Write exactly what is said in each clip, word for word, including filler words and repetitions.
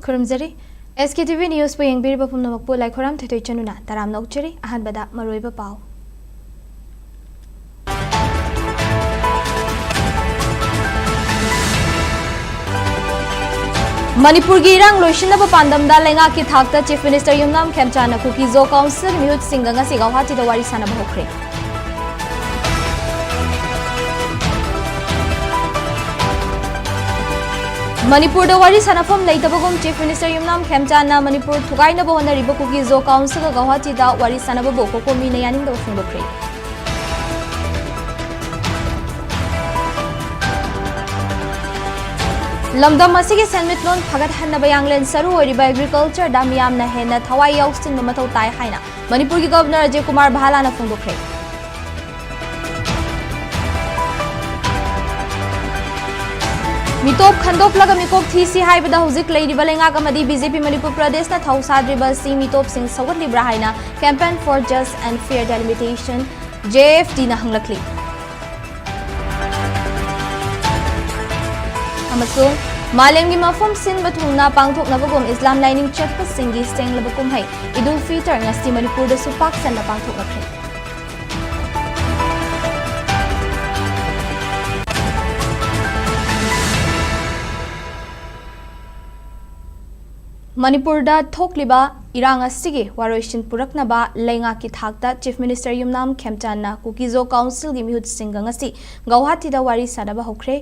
ꯈꯨꯔꯨꯝꯖꯔꯤ꯫ SKTV Newsꯄꯨ ꯌꯦꯡꯕꯤꯔꯤꯕ ꯄꯨꯝꯅꯃꯛꯄꯨ ꯂꯥꯏꯈꯣꯏꯔꯥꯝ ꯊꯣꯏꯊꯣꯏ ꯆꯅꯨꯅ ꯇꯔꯥꯝꯅ ꯑꯣꯛꯆꯔꯤ꯫ ꯑꯍꯥꯟꯕꯗ ꯃꯔꯨꯑꯣꯏꯕ ꯄꯥꯎ꯫ ꯃꯅꯤꯄꯨꯔꯒꯤ ꯏꯔꯥꯡ ꯂꯣꯏꯁꯤꯟꯅꯕ ꯄꯥꯟꯗꯝꯗ ꯂꯩꯉꯥꯛꯀꯤ ꯊꯥꯛꯇ Chief Minister ꯌꯨꯝꯅꯥꯝ ꯈꯦꯝꯆꯥꯟꯅ ꯀꯨꯀꯤ-ꯖꯣ Council ꯃꯤꯍꯨꯠꯁꯤꯡꯒ ꯉꯁꯤ ꯒꯧꯍꯥꯇꯤꯗ ꯋꯥꯔꯤ ꯁꯥꯟꯅꯕ ꯍꯧꯈ꯭ꯔꯦ꯫ ꯃꯅꯤꯄꯨꯔꯗ ꯋꯥꯔꯤ ꯁꯥꯟꯅꯐꯝ ꯂꯩꯇꯕꯒꯨꯝ Chief Minister ꯌꯨꯝꯅꯥꯝ ꯈꯦꯝꯆꯥꯟꯅ ꯃꯅꯤꯄꯨꯔ ꯊꯨꯒꯥꯏꯅꯕ ꯍꯣꯠꯅꯔꯤꯕ ꯀꯨꯀꯤ-ꯖꯣ Councilꯒ ꯒꯧꯍꯥꯇꯤꯗ ꯋꯥꯔꯤ ꯁꯥꯟꯅꯕꯕꯨ COCOMIꯅ ꯌꯥꯅꯤꯡꯗꯕ ꯐꯣꯡꯗꯣꯛꯈ꯭ꯔꯦ꯫ ꯂꯝꯗꯝ ꯑꯁꯤꯒꯤ ꯁꯦꯟꯃꯤꯠꯂꯣꯟ ꯐꯒꯠꯍꯟꯅꯕ ꯌꯥꯡꯂꯦꯟ ꯁꯔꯨ ꯑꯣꯏꯔꯤꯕ agricultureꯗ ꯃꯤꯌꯥꯝꯅ ꯍꯦꯟꯅ ꯊꯋꯥꯏ ꯌꯥꯎꯁꯤꯟꯕ ꯃꯊꯧ ꯇꯥꯏ ꯍꯥꯏꯅ ꯃꯅꯤꯄꯨꯔꯒꯤ Governor ꯑꯖꯌ ꯀꯨꯃꯥꯔ ꯚꯥꯂꯥꯅ ꯐꯣꯡꯗꯣꯛꯈ꯭ꯔꯦ꯫ ꯃꯤꯇꯣꯞ ꯈꯟꯗꯣꯛꯂꯒ ꯃꯤꯀꯣꯛ ꯊꯤꯁꯤ ꯍꯥꯏꯕꯗ ꯍꯧꯖꯤꯛ ꯂꯩꯔꯤꯕ ꯂꯩꯉꯥꯛ ꯑꯃꯗꯤ BJP ꯃꯅꯤꯄꯨꯔ ꯄ꯭ꯔꯗꯦꯁꯅ ꯊꯧ ꯁꯥꯗ꯭ꯔꯤꯕ ꯑꯁꯤ ꯃꯤꯇꯣꯞꯁꯤꯡ ꯁꯧꯒꯠꯂꯤꯕ꯭ꯔꯥ ꯍꯥꯏꯅ Campaign for Just and Fair Delimitation, JFDꯅ ꯍꯪꯂꯛꯂꯤ꯫ ꯑꯃꯁꯨꯡ ꯃꯥꯂꯦꯝꯒꯤ ꯃꯐꯝ ꯁꯤꯟꯕ ꯊꯨꯡꯅ ꯄꯥꯡꯊꯣꯛꯅꯕꯒꯨꯝ ꯏꯁꯂꯥꯝ ꯂꯥꯏꯅꯤꯡ ꯆꯠꯄꯁꯤꯡꯒꯤ ꯁꯦꯡꯂꯕ ꯀꯨꯝꯍꯩ ꯏꯗ ꯎꯜ ꯐꯤꯇꯔ ꯉꯁꯤ ꯃꯅꯤꯄꯨꯔꯗꯁꯨ ꯄꯥꯛ ꯁꯟꯅ ꯄꯥꯡꯊꯣꯛꯅꯈ꯭ꯔꯦ꯫ ꯃꯅꯤꯄꯨꯔꯗ ꯊꯣꯛꯂꯤꯕ ꯏꯔꯥꯡ ꯑꯁꯤꯒꯤ ꯋꯥꯔꯣꯏꯁꯤꯟ ꯄꯨꯔꯛꯅꯕ ꯂꯩꯉꯥꯛꯀꯤ ꯊꯥꯛꯇ Chief Minister ꯌꯨꯝꯅꯥꯝ ꯈꯦꯝꯆꯥꯟꯅ ꯀꯨꯀꯤ-ꯖꯣ Councilꯒꯤ ꯃꯤꯍꯨꯠꯁꯤꯡꯒ ꯉꯁꯤ ꯒꯧꯍꯥꯇꯤꯗ ꯋꯥꯔꯤ ꯁꯥꯟꯅꯕ ꯍꯧꯈ꯭ꯔꯦ꯫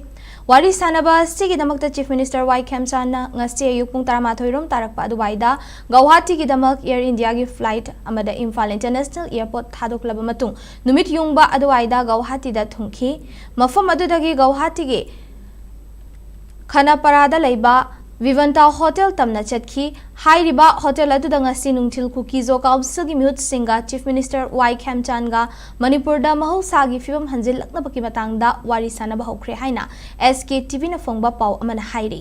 ꯋꯥꯔꯤ ꯁꯥꯟꯅꯕ ꯑꯁꯤꯒꯤꯗꯃꯛꯇ Chief Minister ꯋꯥꯏ ꯈꯦꯝꯆꯥꯟꯅ ꯉꯁꯤ ꯑꯌꯨꯛ ꯄꯨꯡ ꯇꯔꯥꯃꯥꯊꯣꯏ ꯔꯣꯝ ꯇꯥꯔꯛꯄ ꯑꯗꯨꯋꯥꯏꯗ ꯒꯧꯍꯥꯇꯤꯒꯤꯗꯃꯛ Air Indiaꯒꯤ flight ꯑꯃꯗ ꯏꯝꯐꯥꯜ International Airport ꯊꯥꯗꯣꯛꯂꯕ ꯃꯇꯨꯡ ꯅꯨꯃꯤꯠ ꯌꯨꯡꯕ ꯑꯗꯨꯋꯥꯏꯗ ꯒꯧꯍꯥꯇꯤꯗ ꯊꯨꯡꯈꯤ꯫ ꯃꯐꯝ ꯑꯗꯨꯗꯒꯤ ꯒꯧꯍꯥꯇꯤꯒꯤ ꯈꯅꯥꯄꯥꯔꯥꯗ ꯂꯩꯕ ꯚꯤꯚꯟꯇꯥ ꯍꯣꯇꯦꯜ ꯇꯝꯅ ꯆꯠꯈꯤ꯫ ꯍꯥꯏꯔꯤꯕ ꯍꯣꯇꯦꯜ ꯑꯗꯨꯗ ꯉꯁꯤ ꯅꯨꯡꯊꯤꯜ ꯀꯨꯀꯤ-ꯖꯣ Councilꯒꯤ ꯃꯤꯍꯨꯠꯁꯤꯡꯒ Chief Minister ꯋꯥꯏ ꯈꯦꯝꯆꯥꯟꯒ ꯃꯅꯤꯄꯨꯔꯗ ꯃꯍꯧꯁꯥꯒꯤ ꯐꯤꯕꯝ ꯍꯟꯖꯤꯜꯂꯛꯅꯕꯒꯤ ꯃꯇꯥꯡꯗ ꯋꯥꯔꯤ ꯁꯥꯟꯅꯕ ꯍꯧꯈ꯭ꯔꯦ ꯍꯥꯏꯅ SKTVꯅ ꯐꯣꯡꯕ ꯄꯥꯎ ꯑꯃꯅ ꯍꯥꯏꯔꯤ꯫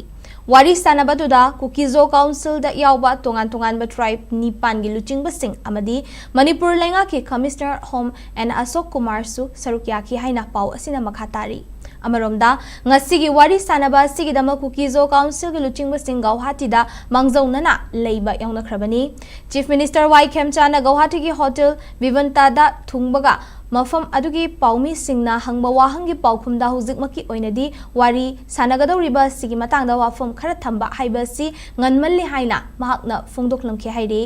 ꯋꯥꯔꯤ ꯁꯥꯟꯅꯕꯗꯨꯗ ꯀꯨꯀꯤ-ꯖꯣ Councilꯗ ꯌꯥꯎꯕ ꯇꯣꯉꯥꯟ ꯇꯣꯉꯥꯟꯕ tribe ꯅꯤꯄꯥꯟꯒꯤ ꯂꯨꯆꯤꯡꯕꯁꯤꯡ ꯑꯃꯗꯤ ꯃꯅꯤꯄꯨꯔ ꯂꯩꯉꯥꯛꯀꯤ Commissioner Home ꯑꯦꯟ ꯑꯁꯣꯛ ꯀꯨꯃꯥꯔꯁꯨ ꯁꯔꯨꯛ ꯌꯥꯈꯤ ꯍꯥꯏꯅ ꯄꯥꯎ ꯑꯁꯤꯅ ꯃꯈꯥ ꯇꯥꯔꯤ꯫ ꯑꯃꯔꯣꯝꯗ, ꯉꯁꯤꯒꯤ ꯋꯥꯔꯤ ꯁꯥꯟꯅꯕ ꯑꯁꯤꯒꯤꯗꯃꯛ ꯀꯨꯀꯤꯖꯣ ꯀꯥꯎꯟꯁꯤꯜꯒꯤ ꯂꯨꯆꯤꯡꯕꯁꯤꯡ ꯒꯧꯍꯥꯇꯤꯗ ꯃꯥꯡꯖꯧꯅꯅ ꯂꯩꯕ ꯌꯥꯎꯅꯈ꯭ꯔꯕꯅꯤ꯫ ꯆꯤꯐ ꯃꯤꯅꯤꯁꯇꯔ ꯋꯥꯏ ꯈꯦꯝꯆꯥꯟꯅ ꯒꯧꯍꯥꯇꯤꯒꯤ ꯍꯣꯇꯦꯜ ꯚꯤꯚꯟꯇꯥꯗ ꯊꯨꯡꯕꯒ, ꯃꯐꯝ ꯑꯗꯨꯒꯤ ꯄꯥꯎꯃꯤꯁꯤꯡꯅ ꯍꯪꯕ ꯋꯥꯍꯪꯒꯤ ꯄꯥꯎꯈꯨꯝꯗ ꯍꯧꯖꯤꯛꯃꯛꯀꯤ ꯑꯣꯏꯅꯗꯤ ꯋꯥꯔꯤ ꯁꯥꯟꯅꯒꯗꯧꯔꯤꯕ ꯑꯁꯤꯒꯤ ꯃꯇꯥꯡꯗ ꯋꯥꯐꯝ ꯈꯔ ꯊꯝꯕ ꯍꯥꯏꯕ ꯑꯁꯤ ꯉꯟꯃꯜꯂꯤ ꯍꯥꯏꯅ ꯃꯍꯥꯛꯅ ꯐꯣꯡꯗꯣꯛꯂꯝꯈꯤ ꯍꯥꯏꯔꯤ꯫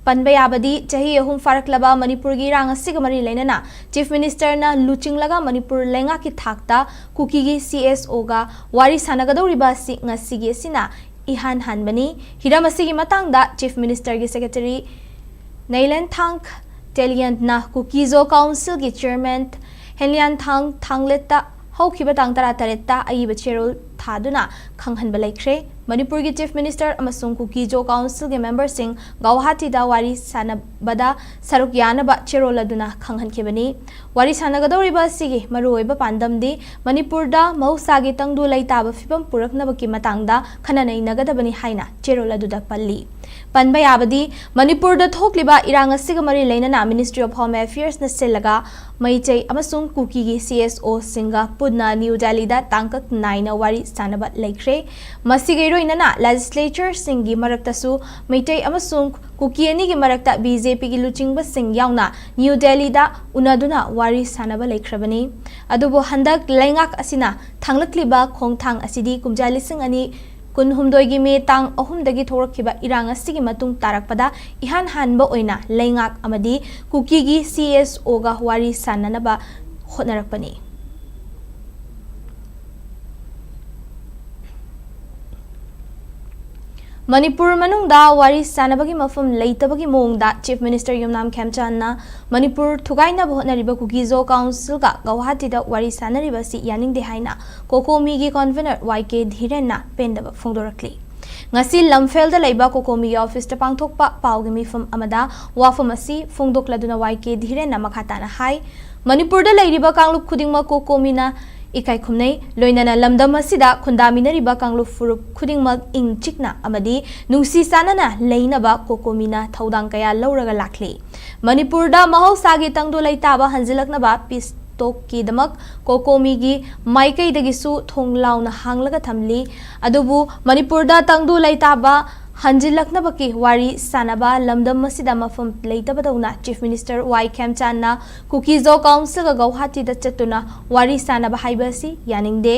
ꯄꯟꯕ ꯌꯥꯕꯗꯤ, ꯆꯍꯤ ꯑꯍꯨꯝ ꯐꯥꯔꯛꯂꯕ ꯃꯅꯤꯄꯨꯔꯒꯤ ꯏꯔꯥꯡ ꯑꯁꯤꯒ ꯃꯔꯤ ꯂꯩꯅꯅ ꯆꯤꯐ ꯃꯤꯅꯤꯁꯇꯔꯅ ꯂꯨꯆꯤꯡꯂꯒ ꯃꯅꯤꯄꯨꯔ ꯂꯩꯉꯥꯛꯀꯤ ꯊꯥꯛꯇ ꯀꯨꯀꯤꯒꯤ ꯁꯤ ꯑꯦꯁ ꯑꯣꯒ ꯋꯥꯔꯤ ꯁꯥꯟꯅꯒꯗꯧꯔꯤꯕ ꯑꯁꯤ ꯉꯁꯤꯒꯤ ꯑꯁꯤꯅ ꯏꯍꯥꯟ ꯍꯥꯟꯕꯅꯤ꯫ ꯍꯤꯔꯝ ꯑꯁꯤꯒꯤ ꯃꯇꯥꯡꯗ ꯆꯤꯐ ꯃꯤꯅꯤꯁꯇꯔꯒꯤ ꯁꯦꯀ꯭ꯔꯦꯇꯔꯤ ꯅꯩꯂꯦꯟꯊꯥꯡ ꯇꯦꯂꯤꯌꯟꯅ ꯀꯨꯀꯤꯖꯣ ꯀꯥꯎꯟꯁꯤꯜꯒꯤ ꯆꯤꯌꯔꯃꯦꯟ ꯍꯦꯟꯂꯤꯌꯥꯟꯊꯥꯡ ꯊꯥꯡꯂꯦꯠꯇ ꯍꯧꯈꯤꯕ ꯇꯥꯡ ꯇꯔꯥꯇꯔꯦꯠꯇ ꯑꯏꯕ ꯆꯦꯔꯣꯜ ꯊꯥꯗꯨꯅ ꯈꯪꯍꯟꯕ ꯂꯩꯈ꯭ꯔꯦ꯫ ꯃꯅꯤꯄꯨꯔꯒꯤ ꯆꯤꯐ ꯃꯤꯅꯤꯁꯇꯔ ꯑꯃꯁꯨꯡ ꯀꯨꯀꯤꯖꯣ ꯀꯥꯎꯟꯁꯤꯜꯒꯤ ꯃꯦꯝꯕꯔꯁꯤꯡ ꯒꯧꯍꯥꯇꯤꯗ ꯋꯥꯔꯤ ꯁꯥꯟꯅꯕꯗ ꯁꯔꯨꯛ ꯌꯥꯅꯕ ꯆꯦꯔꯣꯜ ꯑꯗꯨꯅ ꯈꯪꯍꯟꯈꯤꯕꯅꯤ꯫ ꯋꯥꯔꯤ ꯁꯥꯟꯅꯒꯗꯧꯔꯤꯕ ꯑꯁꯤꯒꯤ ꯃꯔꯨꯑꯣꯏꯕ ꯄꯥꯟꯗꯝꯗꯤ ꯃꯅꯤꯄꯨꯔꯗ ꯃꯍꯧꯁꯥꯒꯤ ꯇꯪꯗꯨ ꯂꯩꯇꯥꯕ ꯐꯤꯕꯝ ꯄꯨꯔꯛꯅꯕꯒꯤ ꯃꯇꯥꯡꯗ ꯈꯟꯅ ꯅꯩꯅꯒꯗꯕꯅꯤ ꯍꯥꯏꯅ ꯆꯦꯔꯣꯜ ꯑꯗꯨꯗ ꯄꯜꯂꯤ꯫ ꯄꯟꯕ ꯌꯥꯕꯗꯤ, ꯃꯅꯤꯄꯨꯔꯗ ꯊꯣꯛꯂꯤꯕ ꯏꯔꯥꯡ ꯑꯁꯤꯒ ꯃꯔꯤ ꯂꯩꯅꯅ Ministry of Home Affairsꯅ ꯁꯤꯜꯂꯒ ꯃꯩꯇꯩ ꯑꯃꯁꯨꯡ ꯀꯨꯀꯤꯒꯤ ꯁꯤ ꯑꯦꯁ ꯑꯣꯁꯤꯡꯒ ꯄꯨꯟꯅ ꯅ꯭ꯌꯨ ꯗꯦꯜꯂꯤꯗ ꯇꯥꯡꯀꯛ ꯅꯥꯏꯅ ꯋꯥꯔꯤ ꯁꯥꯟꯅꯕ ꯂꯩꯈ꯭ꯔꯦ꯫ ꯃꯁꯤꯒ ꯏꯔꯣꯏꯅꯅ ꯂꯦꯖꯤꯁꯂꯦꯆꯔꯁꯤꯡꯒꯤ ꯃꯔꯛꯇꯁꯨ ꯃꯩꯇꯩ ꯑꯃꯁꯨꯡ ꯀꯨꯀꯤ ꯑꯅꯤꯒꯤ ꯃꯔꯛꯇ ꯕꯤ ꯖꯦ ꯄꯤꯒꯤ ꯂꯨꯆꯤꯡꯕꯁꯤꯡ ꯌꯥꯎꯅ ꯅ꯭ꯌꯨ ꯗꯦꯜꯂꯤꯗ ꯎꯅꯗꯨꯅ ꯋꯥꯔꯤ ꯁꯥꯟꯅꯕ ꯂꯩꯈ꯭ꯔꯕꯅꯤ꯫ ꯑꯗꯨꯕꯨ ꯍꯟꯗꯛ ꯂꯩꯉꯥꯛ ꯑꯁꯤꯅ ꯊꯥꯡꯂꯛꯂꯤꯕ ꯈꯣꯡꯊꯥꯡ ꯑꯁꯤꯗꯤ ꯀꯨꯝꯖꯥ ꯂꯤꯁꯤꯡ ꯑꯅꯤ ꯀꯨꯟꯍꯨꯝꯗꯣꯏꯒꯤ ꯃꯦ ꯇꯥꯡ ꯑꯍꯨꯝꯗꯒꯤ ꯊꯣꯛꯂꯛꯈꯤꯕ ꯏꯔꯥꯡ ꯑꯁꯤꯒꯤ ꯃꯇꯨꯡ ꯇꯥꯔꯛꯄꯗ ꯏꯍꯥꯟ ꯍꯥꯟꯕ ꯑꯣꯏꯅ ꯂꯩꯉꯥꯛ ꯑꯃꯗꯤ ꯀꯨꯀꯤꯒꯤ ꯁꯤ ꯑꯦꯁ ꯑꯣꯒ ꯋꯥꯔꯤ ꯁꯥꯟꯅꯅꯕ ꯍꯣꯠꯅꯔꯛꯄꯅꯤ꯫ ꯃꯅꯤꯄꯨꯔ ꯃꯅꯨꯡꯗ ꯋꯥꯔꯤ ꯁꯥꯟꯅꯕꯒꯤ ꯃꯐꯝ ꯂꯩꯇꯕꯒꯤ ꯃꯑꯣꯡꯗ ꯆꯤꯐ ꯃꯤꯅꯤꯁꯇꯔ ꯌꯨꯝꯅꯥꯝ ꯈꯦꯝꯆꯥꯟꯅ ꯃꯅꯤꯄꯨꯔ ꯊꯨꯒꯥꯏꯅꯕ ꯍꯣꯠꯅꯔꯤꯕ ꯀꯨꯀꯤꯖꯣ ꯀꯥꯎꯟꯁꯤꯜꯒ ꯒꯧꯍꯥꯇꯤꯗ ꯋꯥꯔꯤ ꯁꯥꯟꯅꯔꯤꯕ ꯑꯁꯤ ꯌꯥꯅꯤꯡꯗꯦ ꯍꯥꯏꯅ ꯀꯣꯀꯣꯃꯤꯒꯤ ꯀꯟꯚꯤꯅꯔ ꯋꯥꯏ ꯀꯦ ꯙꯤꯔꯦꯟꯅ ꯄꯦꯟꯗꯕ ꯐꯣꯡꯗꯣꯔꯛꯂꯤ꯫ ꯉꯁꯤ ꯂꯝꯐꯦꯜꯗ ꯂꯩꯕ ꯀꯣꯀꯣꯃꯤꯒꯤ ꯑꯣꯐꯤꯁꯇ ꯄꯥꯡꯊꯣꯛꯄ ꯄꯥꯎꯒꯤ ꯃꯤꯐꯝ ꯑꯃꯗ ꯋꯥꯐꯝ ꯑꯁꯤ ꯐꯣꯡꯗꯣꯛꯂꯗꯨꯅ ꯋꯥꯏ ꯀꯦ ꯙꯤꯔꯦꯟꯅ ꯃꯈꯥ ꯇꯥꯅ ꯍꯥꯏ, ꯃꯅꯤꯄꯨꯔꯗ ꯂꯩꯔꯤꯕ ꯀꯥꯡꯂꯨꯞ ꯈꯨꯗꯤꯡꯃꯛ ꯀꯣꯀꯣꯃꯤꯅ ꯏꯀꯥꯏ ꯈꯨꯝꯅꯩ, ꯂꯣꯏꯅꯅ ꯂꯝꯗꯝ ꯑꯁꯤꯗ ꯈꯨꯟꯗꯥꯃꯤꯟꯅꯔꯤꯕ ꯀꯥꯡꯂꯨꯞ ꯐꯨꯔꯨꯞ ꯈꯨꯗꯤꯡꯃꯛ ꯏꯪ ꯆꯤꯛꯅ ꯑꯃꯗꯤ ꯅꯨꯡꯁꯤ ꯆꯥꯟꯅꯅ ꯂꯩꯅꯕ ꯀꯣꯀꯣꯃꯤꯅ ꯊꯧꯗꯥꯡ ꯀꯌꯥ ꯂꯧꯔꯒ ꯂꯥꯛꯂꯤ꯫ ꯃꯅꯤꯄꯨꯔꯗ ꯃꯍꯧꯁꯥꯒꯤ ꯇꯪꯗꯨ ꯂꯩꯇꯥꯕ ꯍꯟꯖꯤꯜꯂꯛꯅꯕ ꯄꯤꯁ ꯇꯣꯛꯀꯤꯗꯃꯛ ꯀꯣꯀꯣꯃꯤꯒꯤ ꯃꯥꯏꯀꯩꯗꯒꯤꯁꯨ ꯊꯣꯡ ꯂꯥꯎꯅ ꯍꯥꯡꯂꯒ ꯊꯝꯂꯤ꯫ ꯑꯗꯨꯕꯨ ꯃꯅꯤꯄꯨꯔꯗ ꯇꯪꯗꯨ ꯂꯩꯇꯥꯕ ꯍꯟꯖꯤꯜꯂꯛꯅꯕꯒꯤ ꯋꯥꯔꯤ ꯁꯥꯅꯕ ꯂꯝꯗꯝ ꯑꯁꯤꯗ ꯃꯐꯝ ꯂꯩꯇꯕꯗꯧꯅ Chief Minister ꯋꯥꯏ ꯈꯦꯝꯆꯥꯟꯅ ꯀꯨꯀꯤꯖꯣ ꯀꯥꯎꯟꯁꯤꯜꯒ ꯒꯧꯍꯥꯇꯤꯗ ꯆꯠꯇꯨꯅ ꯋꯥꯔꯤ ꯁꯥꯅꯕ ꯍꯥꯏꯕ ꯑꯁꯤ ꯌꯥꯅꯤꯡꯗꯦ꯫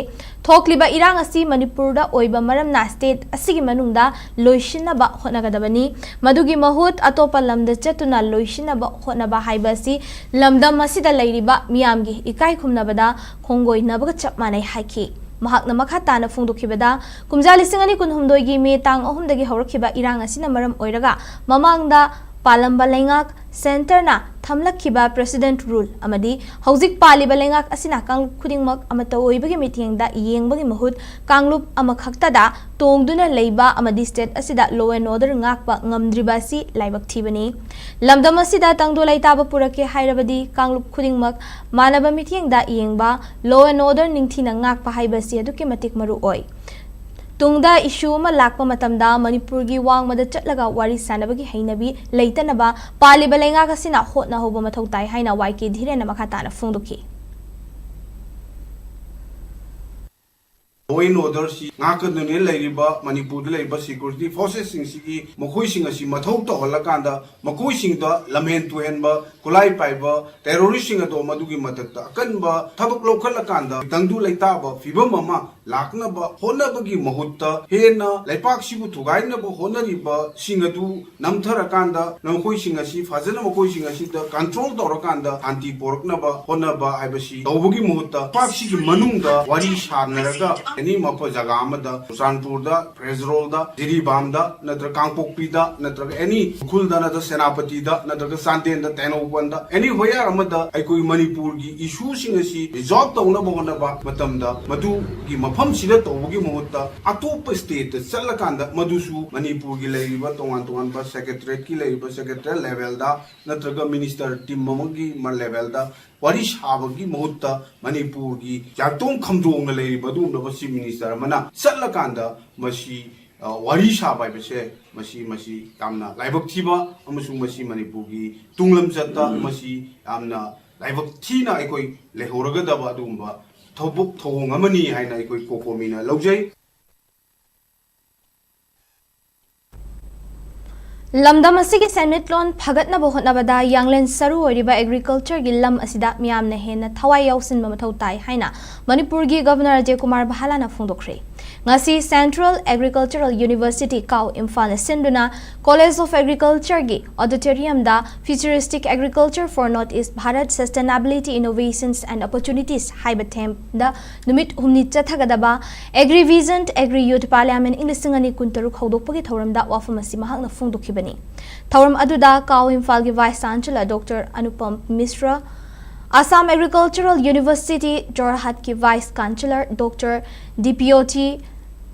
ꯊꯣꯛꯂꯤꯕ ꯏꯔꯥꯡ ꯑꯁꯤ ꯃꯅꯤꯄꯨꯔꯗ ꯑꯣꯏꯕ ꯃꯔꯝꯅ state ꯑꯁꯤꯒꯤ ꯃꯅꯨꯡꯗ ꯂꯣꯏꯁꯤꯟꯅꯕ ꯍꯣꯠꯅꯒꯗꯕꯅꯤ꯫ ꯃꯗꯨꯒꯤ ꯃꯍꯨꯠ ꯑꯇꯣꯞꯄ ꯂꯝꯗ ꯆꯠꯇꯨꯅ ꯂꯣꯏꯁꯤꯟꯅꯕ ꯍꯣꯠꯅꯕ ꯍꯥꯏꯕ ꯑꯁꯤ ꯂꯝꯗꯝ ꯑꯁꯤꯗ ꯂꯩꯔꯤꯕ ꯃꯤꯌꯥꯝꯒꯤ ꯏꯀꯥꯏ ꯈꯨꯝꯅꯕꯗ ꯈꯣꯡꯒꯣꯏꯅꯕꯒ ꯆꯞ ꯃꯥꯟꯅꯩ ꯍꯥꯏꯈꯤ꯫ ꯃꯍꯥꯛꯅ ꯃꯈꯥ ꯇꯥꯅ ꯐꯣꯡꯗꯣꯛꯈꯤꯕꯗ, ꯀꯨꯝꯖꯥ ꯂꯤꯁꯤꯡ ꯑꯅꯤ ꯀꯨꯟꯍꯨꯝꯗꯣꯏꯒꯤ ꯃꯦ ꯇꯥꯡ ꯑꯍꯨꯝꯗꯒꯤ ꯍꯧꯔꯛꯈꯤꯕ ꯏꯔꯥꯡ ꯑꯁꯤꯅ ꯃꯔꯝ ꯑꯣꯏꯔꯒ ꯃꯃꯥꯡꯗ ꯄꯥꯜꯂꯝꯕ ꯂꯩꯉꯥꯛ centreꯅ ꯊꯝꯂꯛꯈꯤꯕ President Rule ꯑꯃꯗꯤ ꯍꯧꯖꯤꯛ ꯄꯥꯜꯂꯤꯕ ꯂꯩꯉꯥꯛ ꯑꯁꯤꯅ ꯀꯥꯡꯂꯨꯞ ꯈꯨꯗꯤꯡꯃꯛ ꯑꯃꯠꯇ ꯑꯣꯏꯕꯒꯤ ꯃꯤꯠꯌꯦꯡꯗ ꯌꯦꯡꯕꯒꯤ ꯃꯍꯨꯠ ꯀꯥꯡꯂꯨꯞ ꯑꯃꯈꯛꯇꯗ ꯇꯣꯡꯗꯨꯅ ꯂꯩꯕ ꯑꯃꯗꯤ state ꯑꯁꯤꯗ law and order ꯉꯥꯛꯄ ꯉꯝꯗ꯭ꯔꯤꯕ ꯑꯁꯤ ꯂꯥꯏꯕꯛ ꯊꯤꯕꯅꯤ꯫ ꯂꯝꯗꯝ ꯑꯁꯤꯗ ꯇꯪꯗꯨ ꯂꯩꯇꯥꯕ ꯄꯨꯔꯛꯀꯦ ꯍꯥꯏꯔꯕꯗꯤ ꯀꯥꯡꯂꯨꯞ ꯈꯨꯗꯤꯡꯃꯛ ꯃꯥꯟꯅꯕ ꯃꯤꯠꯌꯦꯡꯗ ꯌꯦꯡꯕ, law and order ꯅꯤꯡꯊꯤꯅ ꯉꯥꯛꯄ ꯍꯥꯏꯕ ꯑꯁꯤ ꯑꯗꯨꯛꯀꯤ ꯃꯇꯤꯛ ꯃꯔꯨ ꯑꯣꯏ꯫ ꯇꯨꯡꯗ issue ꯑꯃ ꯂꯥꯛꯄ ꯃꯇꯝꯗ ꯃꯅꯤꯄꯨꯔꯒꯤ ꯋꯥꯡꯃꯗ ꯆꯠꯂꯒ ꯋꯥꯔꯤ ꯁꯥꯅꯕꯒꯤ ꯍꯩꯅꯕꯤ ꯂꯩꯇꯅꯕ ꯄꯥꯜꯂꯤꯕ ꯂꯩꯉꯥꯛ ꯑꯁꯤꯅ ꯍꯣꯠꯅꯍꯧꯕ ꯃꯊꯧ ꯇꯥꯏ ꯍꯥꯏꯅ ꯋꯥꯏ ꯀꯦ ꯙꯤꯔꯦꯟꯅ ꯃꯈꯥ ꯇꯥꯅ ꯐꯣꯡꯗꯣꯛꯈꯤ꯫ Law and order ꯁꯤ ꯉꯥꯛꯀꯗꯨꯅ ꯂꯩꯔꯤꯕ ꯃꯅꯤꯄꯨꯔꯗ ꯂꯩꯔꯤꯕ security forces ꯁꯤꯡꯁꯤꯒꯤ ꯃꯈꯣꯏꯁꯤꯡ ꯑꯁꯤ ꯃꯊꯧ ꯇꯧꯍꯜꯂꯀꯥꯟꯗ ꯃꯈꯣꯏꯁꯤꯡꯗ ꯂꯝꯍꯦꯟ ꯇꯨꯍꯦꯟꯕ, ꯈꯨꯠꯂꯥꯏ ꯄꯥꯏꯕ terrorist ꯁꯤꯡ ꯑꯗꯣ ꯃꯗꯨꯒꯤ ꯃꯊꯛꯇ ꯑꯀꯟꯕ ꯊꯕꯛ ꯂꯧꯈꯠꯂꯀꯥꯟꯗ ꯇꯪꯗꯨ ꯂꯩꯇꯥꯕ ꯐꯤꯕꯝ ꯑꯃ ꯂꯥꯛꯅꯕ ꯍꯣꯠꯅꯕꯒꯤ ꯃꯍꯨꯠꯇ ꯍꯦꯟꯅ ꯂꯩꯄꯥꯛꯁꯤꯕꯨ ꯊꯨꯒꯥꯏꯅꯕ ꯍꯣꯠꯅꯔꯤꯕꯁꯤꯡ ꯑꯗꯨ ꯅꯝꯊꯔꯀꯥꯟꯗ ꯃꯈꯣꯏꯁꯤꯡ ꯑꯁꯤ ꯐꯖꯅ ꯃꯈꯣꯏꯁꯤꯡ ꯑꯁꯤꯗ control ꯇꯧꯔꯀꯥꯟꯗ ꯁꯥꯟꯇꯤ ꯄꯣꯔꯛꯅꯕ ꯍꯣꯠꯅꯕ ꯍꯥꯏꯕꯁꯤ ꯇꯧꯕꯒꯤ ꯃꯍꯨꯠꯇ ꯂꯩꯄꯥꯛꯁꯤꯒꯤ ꯃꯅꯨꯡꯗ ꯋꯥꯔꯤ ꯁꯥꯟꯅꯔꯒ any ꯃꯐꯝ ꯖꯒꯥ ꯑꯃꯗ ꯆꯨꯔꯆꯥꯟꯄꯨꯔꯗ, ꯐꯦꯔꯖꯔꯣꯜꯗ, ꯖꯤꯔꯤꯕꯥꯝꯗ ꯅꯠꯇ꯭ꯔꯒ ꯀꯥꯡꯄꯣꯛꯄꯤꯗ ꯅꯠꯇ꯭ꯔꯒ any ꯎꯈ꯭ꯔꯨꯜꯗ ꯅꯠꯇ꯭ꯔꯒ ꯁꯦꯅꯥꯄꯇꯤꯗ ꯅꯠꯇ꯭ꯔꯒ ꯆꯥꯟꯗꯦꯜꯗ, ꯇꯦꯡꯅꯧꯄꯜꯗ any where ꯑꯃꯗ ꯑꯩꯈꯣꯏ ꯃꯅꯤꯄꯨꯔꯒꯤ issue ꯁꯤꯡ ꯑꯁꯤ resolve ꯇꯧꯅꯕ ꯍꯣꯠꯅꯕ ꯃꯇꯝꯗ ꯃꯗꯨꯒꯤ ꯃꯐꯝꯁꯤꯗ ꯇꯧꯕꯒꯤ ꯃꯍꯨꯠꯇ ꯑꯇꯣꯞꯄ state ꯇ ꯆꯠꯂꯀꯥꯟꯗ ꯃꯗꯨꯁꯨ ꯃꯅꯤꯄꯨꯔꯒꯤ ꯂꯩꯔꯤꯕ ꯇꯣꯉꯥꯟ ꯇꯣꯉꯥꯟꯕ secretariat ꯀꯤ ꯂꯩꯔꯤꯕ secretariat level ꯗ ꯅꯠꯇ꯭ꯔꯒ minister team ꯑꯃꯒꯤ ꯃ-, level ꯗ ꯋꯥꯔꯤ ꯁꯥꯕꯒꯤ ꯃꯍꯨꯠꯇ ꯃꯅꯤꯄꯨꯔꯒꯤ ꯌꯥꯏꯇꯣꯡ ꯈꯝꯗꯣꯡꯅ ꯂꯩꯔꯤꯕ ꯑꯗꯨꯒꯨꯝꯂꯕ Chief Minister ꯑꯃꯅ ꯆꯠꯂꯀꯥꯟꯗ ꯃꯁꯤ, ꯑ, ꯋꯥꯔꯤ ꯁꯥꯕ ꯍꯥꯏꯕꯁꯦ ꯃꯁꯤ, ꯃꯁꯤ ꯌꯥꯝꯅ ꯂꯥꯏꯕꯛ ꯊꯤꯕ ꯑꯃꯁꯨꯡ ꯃꯁꯤ ꯃꯅꯤꯄꯨꯔꯒꯤ ꯇꯨꯡꯂꯝꯆꯠꯇ ꯃꯁꯤ ꯌꯥꯝꯅ ꯂꯥꯏꯕꯛ ꯊꯤꯅ ꯑꯩꯈꯣꯏ ꯂꯩꯍꯧꯔꯒꯗꯕ ꯑꯗꯨꯒꯨꯝꯕ ꯊꯕꯛ ꯊꯧꯑꯣꯡ ꯑꯃꯅꯤ ꯍꯥꯏꯅ ꯑꯩꯈꯣꯏ ꯀꯣꯀꯣꯃꯤꯅ ꯂꯧꯖꯩ꯫ ꯂꯝꯗꯝ ꯑꯁꯤꯒꯤ ꯁꯦꯟꯃꯤꯠꯂꯣꯟ ꯐꯒꯠꯅꯕ ꯍꯣꯠꯅꯕꯗ ꯌꯥꯡꯂꯦꯟ ꯁꯔꯨ ꯑꯣꯏꯔꯤꯕ ꯑꯦꯒ꯭ꯔꯤꯀꯜꯆꯔꯒꯤ ꯂꯝ ꯑꯁꯤꯗ ꯃꯤꯌꯥꯝꯅ ꯍꯦꯟꯅ ꯊꯋꯥꯏ ꯌꯥꯎꯁꯤꯟꯕ ꯃꯊꯧ ꯇꯥꯏ ꯍꯥꯏꯅ ꯃꯅꯤꯄꯨꯔꯒꯤ ꯒꯕꯔꯅꯔ ꯑꯖꯌ ꯀꯨꯃꯥꯔ ꯚꯥꯂꯥꯅ ꯐꯣꯡꯗꯣꯛꯈ꯭ꯔꯦ꯫ ꯉꯁꯤ Central Agricultural University, ꯀꯥꯎ, ꯏꯝꯐꯥꯜꯅ ꯁꯤꯟꯗꯨꯅ College of Agricultureꯒꯤ auditoriumꯗ Futuristic Agriculture for North East Bharat: Sustainability, Innovations and Opportunities ꯍꯥꯏꯕ themeꯗ ꯅꯨꯃꯤꯠ ꯍꯨꯝꯅꯤ ꯆꯠꯊꯒꯗꯕ Agri Vision, Agri Youth Parliament ꯏꯪ ꯂꯤꯁꯤꯡ ꯑꯅꯤ ꯀꯨꯟꯇꯔꯨꯛ ꯍꯧꯗꯣꯛꯄꯒꯤ ꯊꯧꯔꯝꯗ ꯋꯥꯐꯝ ꯑꯁꯤ ꯃꯍꯥꯛꯅ ꯐꯣꯡꯗꯣꯛꯈꯤꯕꯅꯤ꯫ ꯊꯧꯔꯝ ꯑꯗꯨꯗ ꯀꯥꯎ ꯏꯝꯐꯥꯜꯒꯤ Vice Chancellor Doctor Anupam ꯃꯤꯁ꯭ꯔ, Assam Agricultural University ꯖꯣꯔꯍꯥꯠꯀꯤ Vice Chancellor Doctor ꯗꯤꯄꯤꯌꯣꯇꯤ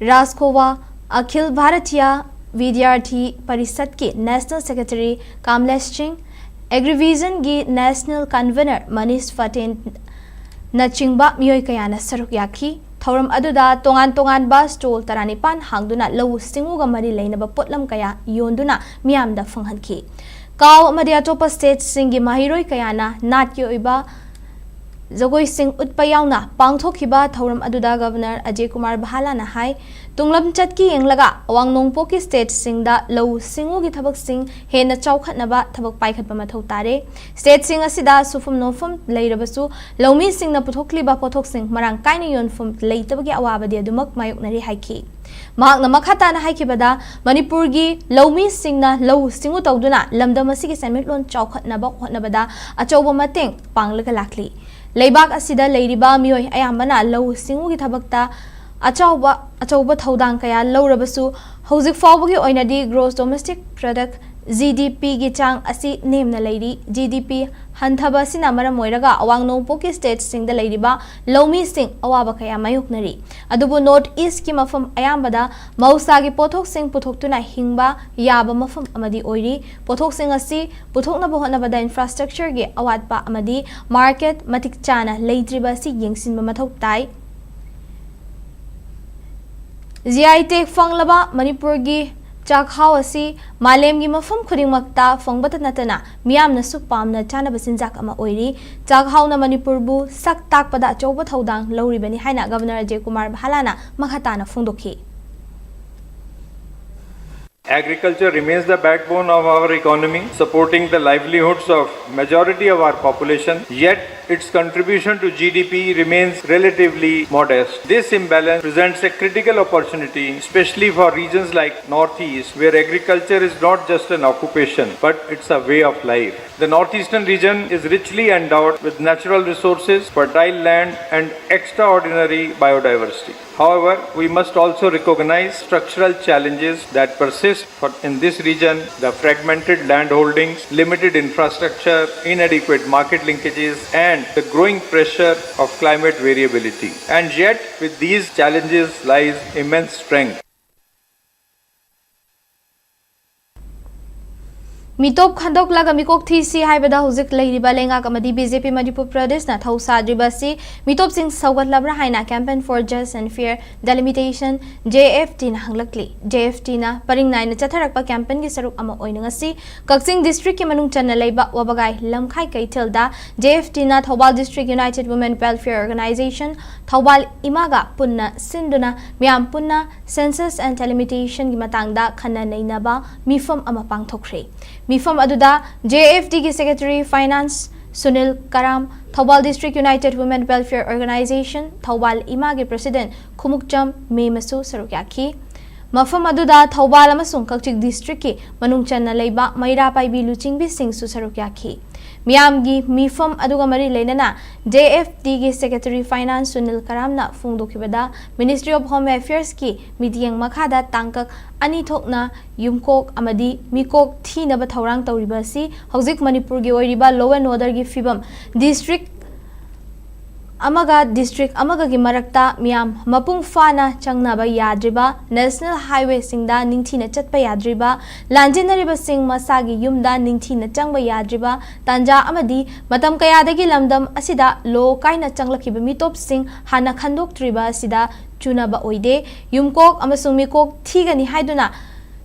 ꯔꯥꯖꯈꯣꯋꯥ, ꯑꯈꯤꯜ Bharatiya ꯕꯤꯗ꯭ꯌꯥꯔꯊꯤ ꯄꯔꯤꯁꯠꯀꯤ National Secretary ꯀꯥꯝꯂꯦꯁ ꯁꯤꯡ, Agrivisionꯒꯤ National Convener ꯃꯅꯤꯁ ꯄꯇꯦꯜ ꯅꯆꯤꯡꯕ ꯃꯤꯑꯣꯏ ꯀꯌꯥꯅ ꯁꯔꯨꯛ ꯌꯥꯈꯤ꯫ ꯊꯧꯔꯝ ꯑꯗꯨꯗ ꯇꯣꯉꯥꯟ ꯇꯣꯉꯥꯟꯕ stall ꯇꯔꯥꯅꯤꯄꯥꯟ ꯍꯥꯡꯗꯨꯅ ꯂꯧꯎ ꯁꯤꯡꯎꯒ ꯃꯔꯤ ꯂꯩꯅꯕ ꯄꯣꯠꯂꯝ ꯀꯌꯥ ꯌꯣꯟꯗꯨꯅ ꯃꯤꯌꯥꯝꯗ ꯐꯪꯍꯟꯈꯤ꯫ ꯀꯥꯎ ꯑꯃꯗꯤ ꯑꯇꯣꯞꯄ stateꯁꯤꯡꯒꯤ ꯃꯍꯩꯔꯣꯏ ꯀꯌꯥꯅ ꯅꯥꯠꯀꯤ ꯑꯣꯏꯕ ꯖꯒꯣꯏꯁꯤꯡ ꯎꯠꯄ ꯌꯥꯎꯅ ꯄꯥꯡꯊꯣꯛꯈꯤꯕ ꯊꯧꯔꯝ ꯑꯗꯨꯗ ꯒꯕꯔꯅꯔ ꯑꯖꯌ ꯀꯨꯃꯥꯔ ꯚꯥꯂꯥꯅ ꯍꯥꯏ, ꯇꯨꯡꯂꯝꯆꯠꯀꯤ ꯌꯦꯡꯂꯒ ꯑꯋꯥꯡ ꯅꯣꯡꯄꯣꯛꯀꯤ stateꯁꯤꯡꯗ ꯂꯧꯎ ꯁꯤꯡꯎꯒꯤ ꯊꯕꯛꯁꯤꯡ ꯍꯦꯟꯅ ꯆꯥꯎꯈꯠꯅꯕ ꯊꯕꯛ ꯄꯥꯏꯈꯠꯄ ꯃꯊꯧ ꯇꯥꯔꯦ꯫ Stateꯁꯤꯡ ꯑꯁꯤꯗ ꯁꯨꯐꯝ ꯅꯣꯝꯐꯝ ꯂꯩꯔꯕꯁꯨ ꯂꯧꯃꯤꯁꯤꯡꯅ ꯄꯨꯊꯣꯛꯂꯤꯕ ꯄꯣꯠꯊꯣꯛꯁꯤꯡ ꯃꯔꯥꯡ ꯀꯥꯏꯅ ꯌꯣꯟꯐꯝ ꯂꯩꯇꯕꯒꯤ ꯑꯋꯥꯕꯗꯤ ꯑꯗꯨꯃꯛ ꯃꯥꯌꯣꯛꯅꯔꯤ ꯍꯥꯏꯈꯤ꯫ ꯃꯍꯥꯛꯅ ꯃꯈꯥ ꯇꯥꯅ ꯍꯥꯏꯈꯤꯕꯗ, ꯃꯅꯤꯄꯨꯔꯒꯤ ꯂꯧꯃꯤꯁꯤꯡꯅ ꯂꯧꯎ ꯁꯤꯡꯎ ꯇꯧꯗꯨꯅ ꯂꯝꯗꯝ ꯑꯁꯤꯒꯤ ꯁꯦꯟꯃꯤꯠꯂꯣꯟ ꯆꯥꯎꯈꯠꯅꯕ ꯍꯣꯠꯅꯕꯗ ꯑꯆꯧꯕ ꯃꯇꯦꯡ ꯄꯥꯡꯂꯒ ꯂꯥꯛꯂꯤ꯫ ꯂꯩꯕꯥꯛ ꯑꯁꯤꯗ ꯂꯩꯔꯤꯕ ꯃꯤꯑꯣꯏ ꯑꯌꯥꯝꯕꯅ ꯂꯧꯎ ꯁꯤꯡꯎꯒꯤ ꯊꯕꯛꯇ ꯑꯆꯥꯎꯕ, ꯑꯆꯧꯕ ꯊꯧꯗꯥꯡ ꯀꯌꯥ ꯂꯧꯔꯕꯁꯨ, ꯍꯧꯖꯤꯛ ꯐꯥꯎꯕꯒꯤ ꯑꯣꯏꯅꯗꯤ Gross Domestic Product, GDPꯒꯤ ꯆꯥꯡ ꯑꯁꯤ ꯅꯦꯝꯅ ꯂꯩꯔꯤ꯫ GDP ꯍꯟꯊꯕ ꯑꯁꯤꯅ ꯃꯔꯝ ꯑꯣꯏꯔꯒ ꯑꯋꯥꯡ ꯅꯣꯡꯄꯣꯛꯀꯤ stateꯁꯤꯡꯗ ꯂꯩꯔꯤꯕ ꯂꯧꯃꯤꯁꯤꯡ ꯑꯋꯥꯕ ꯀꯌꯥ ꯃꯥꯌꯣꯛꯅꯔꯤ꯫ ꯑꯗꯨꯕꯨ North Eastꯀꯤ ꯃꯐꯝ ꯑꯌꯥꯝꯕꯗ ꯃꯍꯧꯁꯥꯒꯤ ꯄꯣꯠꯊꯣꯛꯁꯤꯡ ꯄꯨꯊꯣꯛꯇꯨꯅ ꯍꯤꯡꯕ ꯌꯥꯕ ꯃꯐꯝ ꯑꯃꯗꯤ ꯑꯣꯏꯔꯤ꯫ ꯄꯣꯠꯊꯣꯛꯁꯤꯡ ꯑꯁꯤ ꯄꯨꯊꯣꯛꯅꯕ ꯍꯣꯠꯅꯕꯗ infrastructureꯒꯤ ꯑꯋꯥꯠꯄ ꯑꯃꯗꯤ market ꯃꯇꯤꯛ ꯆꯥꯅ ꯂꯩꯇ꯭ꯔꯤꯕ ꯑꯁꯤ ꯌꯦꯡꯁꯤꯟꯕ ꯃꯊꯧ ꯇꯥꯏ꯫ GI tag ꯐꯪꯂꯕ ꯃꯅꯤꯄꯨꯔꯒꯤ ꯆꯥꯛꯍꯥꯎ ꯑꯁꯤ ꯃꯥꯂꯦꯝꯒꯤ ꯃꯐꯝ ꯈꯨꯗꯤꯡꯃꯛꯇ ꯐꯪꯕꯇ ꯅꯠꯇꯅ ꯃꯤꯌꯥꯝꯅꯁꯨ ꯄꯥꯝꯅ ꯆꯥꯅꯕ ꯆꯤꯟꯖꯥꯛ ꯑꯃ ꯑꯣꯏꯔꯤ꯫ ꯆꯥꯛꯍꯥꯎꯅ ꯃꯅꯤꯄꯨꯔꯕꯨ ꯁꯛ ꯇꯥꯛꯄꯗ ꯑꯆꯧꯕ ꯊꯧꯗꯥꯡ ꯂꯧꯔꯤꯕꯅꯤ ꯍꯥꯏꯅ ꯒꯕꯔꯅꯔ ꯑꯖꯌ ꯀꯨꯃꯥꯔ ꯚꯥꯂꯥꯅ ꯃꯈꯥ ꯇꯥꯅ ꯐꯣꯡꯗꯣꯛꯈꯤ꯫ Agriculture remains the backbone of our economy, supporting the livelihoods of majority of our population. Yet, its contribution to G D P remains relatively modest. This imbalance presents a critical opportunity, especially for regions like Northeast, where agriculture is not just an occupation, but it's a way of life. The Northeastern region is richly endowed with natural resources, fertile land, and extraordinary biodiversity. However, we must also recognize structural challenges that persist for, in this region: the fragmented land holdings, limited infrastructure, inadequate market linkages, and the growing pressure of climate variability. And yet, with these challenges lies immense strength. ꯃꯤꯇꯣꯞ ꯈꯟꯗꯣꯛꯂꯒ ꯃꯤꯀꯣꯛ ꯊꯤꯁꯤ ꯍꯥꯏꯕꯗ ꯍꯧꯖꯤꯛ ꯂꯩꯔꯤꯕ ꯂꯩꯉꯥꯛ ꯑꯃꯗꯤ B J ꯄꯤ ꯃꯅꯤꯄꯨꯔ ꯄ꯭ꯔꯗꯦꯁꯅ ꯊꯧ ꯁꯥꯗ꯭ꯔꯤꯕ ꯑꯁꯤ ꯃꯤꯇꯣꯞꯁꯤꯡ ꯁꯧꯒꯠꯂꯕ꯭ꯔꯥ ꯍꯥꯏꯅ Campaign for Just and Fair Delimitation, J F D ꯅ ꯍꯪꯂꯛꯂꯤ꯫ J F D ꯅ ꯄꯔꯤꯡ ꯅꯥꯏꯅ ꯆꯠꯊꯔꯛꯄ campaign ꯒꯤ ꯁꯔꯨꯛ ꯑꯃ ꯑꯣꯏꯅ ꯉꯁꯤ ꯀꯛꯆꯤꯡ district ꯀꯤ ꯃꯅꯨꯡ ꯆꯟꯅ ꯂꯩꯕ ꯋꯥꯕꯒꯥꯏ ꯂꯝꯈꯥꯏ ꯀꯩꯊꯦꯜꯗ J F D ꯅ Thoubal District United Women Welfare Organization, Thoubal ꯏꯃꯥꯒ ꯄꯨꯟꯅ ꯁꯤꯟꯗꯨꯅ ꯃꯤꯌꯥꯝ ꯄꯨꯟꯅ Census and Delimitation ꯒꯤ ꯃꯇꯥꯡꯗ ꯈꯟꯅ ꯅꯩꯅꯕ ꯃꯤꯐꯝ ꯑꯃ ꯄꯥꯡꯊꯣꯛꯈ꯭ꯔꯦ꯫ ꯃꯤꯐꯝ ꯑꯗꯨꯗ J F D ꯒꯤ Secretary Finance ꯁꯨꯅꯤꯜ ꯀꯔꯥꯝ, Thoubal District United Women Welfare Organization, Thoubal ꯏꯃꯥꯒꯤ President ꯈꯨꯃꯨꯛꯆꯝ ꯃꯦꯃꯁꯨ ꯁꯔꯨꯛ ꯌꯥꯈꯤ꯫ ꯃꯐꯝ ꯑꯗꯨꯗ ꯊꯧꯕꯥꯜ ꯑꯃꯁꯨꯡ ꯀꯛꯆꯤꯡ district ꯀꯤ ꯃꯅꯨꯡ ꯆꯟꯅ ꯂꯩꯕ ꯃꯩꯔꯥ ꯄꯥꯏꯕꯤ ꯂꯨꯆꯤꯡꯕꯤꯁꯤꯡꯁꯨ ꯁꯔꯨꯛ ꯌꯥꯈꯤ꯫ ꯃꯤꯌꯥꯝꯒꯤ ꯃꯤꯐꯝ ꯑꯗꯨꯒ ꯃꯔꯤ ꯂꯩꯅꯅ J F D ꯒꯤ Secretary Finance Sunil ꯀꯔꯥꯝꯅ ꯐꯣꯡꯗꯣꯛꯈꯤꯕꯗ, Ministry of Home Affairs ꯀꯤ ꯃꯤꯠꯌꯦꯡ ꯃꯈꯥꯗ ꯇꯥꯡꯀꯛ ꯑꯅꯤ ꯊꯣꯛꯅ ꯌꯨꯝꯀꯣꯛ ꯑꯃꯗꯤ ꯃꯤꯀꯣꯛ ꯊꯤꯅꯕ ꯊꯧꯔꯥꯡ ꯇꯧꯔꯤꯕ ꯑꯁꯤ ꯍꯧꯖꯤꯛ ꯃꯅꯤꯄꯨꯔꯒꯤ ꯑꯣꯏꯔꯤꯕ law and order ꯒꯤ ꯐꯤꯕꯝ, district ꯑꯃꯒ district ꯑꯃꯒꯒꯤ ꯃꯔꯛꯇ ꯃꯤꯌꯥꯝ ꯃꯄꯨꯡ ꯐꯥꯅ ꯆꯪꯅꯕ ꯌꯥꯗ꯭ꯔꯤꯕ, national highway ꯁꯤꯡꯗ ꯅꯤꯡꯊꯤꯅ ꯆꯠꯄ ꯌꯥꯗ꯭ꯔꯤꯕ, ꯂꯥꯟꯖꯦꯟꯅꯔꯤꯕꯁꯤꯡ ꯃꯁꯥꯒꯤ ꯌꯨꯝꯗ ꯅꯤꯡꯊꯤꯅ ꯆꯪꯕ ꯌꯥꯗ꯭ꯔꯤꯕ ꯇꯥꯟꯖꯥ ꯑꯃꯗꯤ ꯃꯇꯝ ꯀꯌꯥꯗꯒꯤ ꯂꯝꯗꯝ ꯑꯁꯤꯗ law ꯀꯥꯏꯅ ꯆꯪꯂꯛꯈꯤꯕ ꯃꯤꯇꯣꯞꯁꯤꯡ ꯍꯥꯟꯅ ꯈꯟꯗꯣꯛꯇ꯭ꯔꯤꯕ ꯑꯁꯤꯗ ꯆꯨꯅꯕ ꯑꯣꯏꯗꯦ꯫ ꯌꯨꯝꯀꯣꯛ ꯑꯃꯁꯨꯡ ꯃꯤꯀꯣꯛ ꯊꯤꯒꯅꯤ ꯍꯥꯏꯗꯨꯅ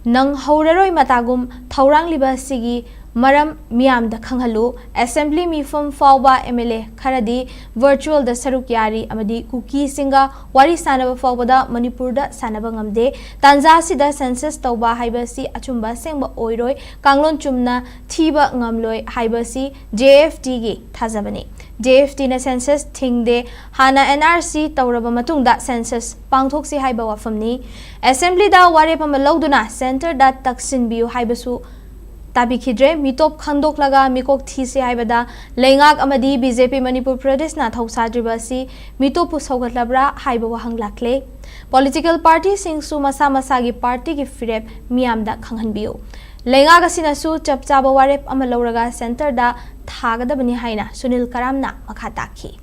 ꯅꯪ ꯍꯧꯔꯔꯣꯏ ꯃꯇꯥꯒꯨꯝ ꯊꯧꯔꯥꯡꯂꯤꯕ ꯑꯁꯤꯒꯤ ꯃꯔꯝ ꯃꯤꯌꯥꯝꯗ ꯈꯪꯍꯜꯂꯨ꯫ ꯑꯦꯁꯦꯝꯕ꯭ꯂꯤ ꯃꯤꯐꯝ ꯐꯥꯎꯕ ꯑꯦꯝ ꯑꯦꯜ ꯑꯦ ꯈꯔꯗꯤ ꯚꯔꯆꯨꯋꯦꯜꯗ ꯁꯔꯨꯛ ꯌꯥꯔꯤ ꯑꯃꯗꯤ ꯀꯨꯀꯤꯁꯤꯡꯒ ꯋꯥꯔꯤ ꯁꯥꯟꯅꯕ ꯐꯥꯎꯕꯗ ꯃꯅꯤꯄꯨꯔꯗ ꯁꯥꯟꯅꯕ ꯉꯝꯗꯦ꯫ ꯇꯥꯟꯖꯥ ꯑꯁꯤꯗ ꯁꯦꯟꯁꯁ ꯇꯧꯕ ꯍꯥꯏꯕ ꯑꯁꯤ ꯑꯆꯨꯝꯕ ꯑꯁꯦꯡꯕ ꯑꯣꯏꯔꯣꯏ, ꯀꯥꯡꯂꯣꯟ ꯆꯨꯝꯅ ꯊꯤꯕ ꯉꯝꯂꯣꯏ ꯍꯥꯏꯕ ꯑꯁꯤ ꯖꯦ ꯑꯦꯐ ꯇꯤꯒꯤ ꯊꯥꯖꯕꯅꯤ꯫ ꯖꯦ ꯑꯦꯐ ꯇꯤꯅ ꯁꯦꯟꯁꯁ ꯊꯤꯡꯗꯦ, ꯍꯥꯟꯅ ꯑꯦꯟ ꯑꯥꯔ ꯁꯤ ꯇꯧꯔꯕ ꯃꯇꯨꯡꯗ ꯁꯦꯟꯁꯁ ꯄꯥꯡꯊꯣꯛꯁꯤ ꯍꯥꯏꯕ ꯋꯥꯐꯝꯅꯤ꯫ ꯑꯦꯁꯦꯝꯕ꯭ꯂꯤꯗ ꯋꯥꯔꯦꯞ ꯑꯃ ꯂꯧꯗꯨꯅ ꯁꯦꯟꯇꯔꯗ ꯇꯛꯁꯤꯟꯕꯤꯌꯨ ꯍꯥꯏꯕꯁꯨ ꯇꯥꯕꯤꯈꯤꯗ꯭ꯔꯦ꯫ ꯃꯤꯇꯣꯞ ꯈꯟꯗꯣꯛꯂꯒ ꯃꯤꯀꯣꯛ ꯊꯤꯁꯤ ꯍꯥꯏꯕꯗ ꯂꯩꯉꯥꯛ ꯑꯃꯗꯤ ꯕꯤ ꯖꯦ ꯄꯤ ꯃꯅꯤꯄꯨꯔ ꯄ꯭ꯔꯗꯦꯁꯅ ꯊꯧꯁꯥꯗ꯭ꯔꯤꯕ ꯑꯁꯤ ꯃꯤꯇꯣꯞꯄꯨ ꯁꯧꯒꯠꯂꯕ꯭ꯔꯥ ꯍꯥꯏꯕ ꯋꯥꯍꯪ ꯂꯥꯛꯂꯦ꯫ ꯄꯣꯂꯤꯇꯤꯀꯦꯜ ꯄꯥꯔꯇꯤꯁꯤꯡꯁꯨ ꯃꯁꯥ ꯃꯁꯥꯒꯤ ꯄꯥꯔꯇꯤꯒꯤ ꯐꯤꯔꯦꯞ ꯃꯤꯌꯥꯝꯗ ꯈꯪꯍꯟꯕꯤꯌꯨ꯫ ꯂꯩꯉꯥꯛ ꯑꯁꯤꯅꯁꯨ ꯆꯞ ꯆꯥꯕ ꯋꯥꯔꯦꯞ ꯑꯃ ꯂꯧꯔꯒ ꯁꯦꯟꯇꯔꯗ ꯊꯥꯒꯗꯕꯅꯤ ꯍꯥꯏꯅ ꯁꯨꯅꯤꯜ ꯀꯔꯥꯝꯅ ꯃꯈꯥ ꯇꯥꯈꯤ꯫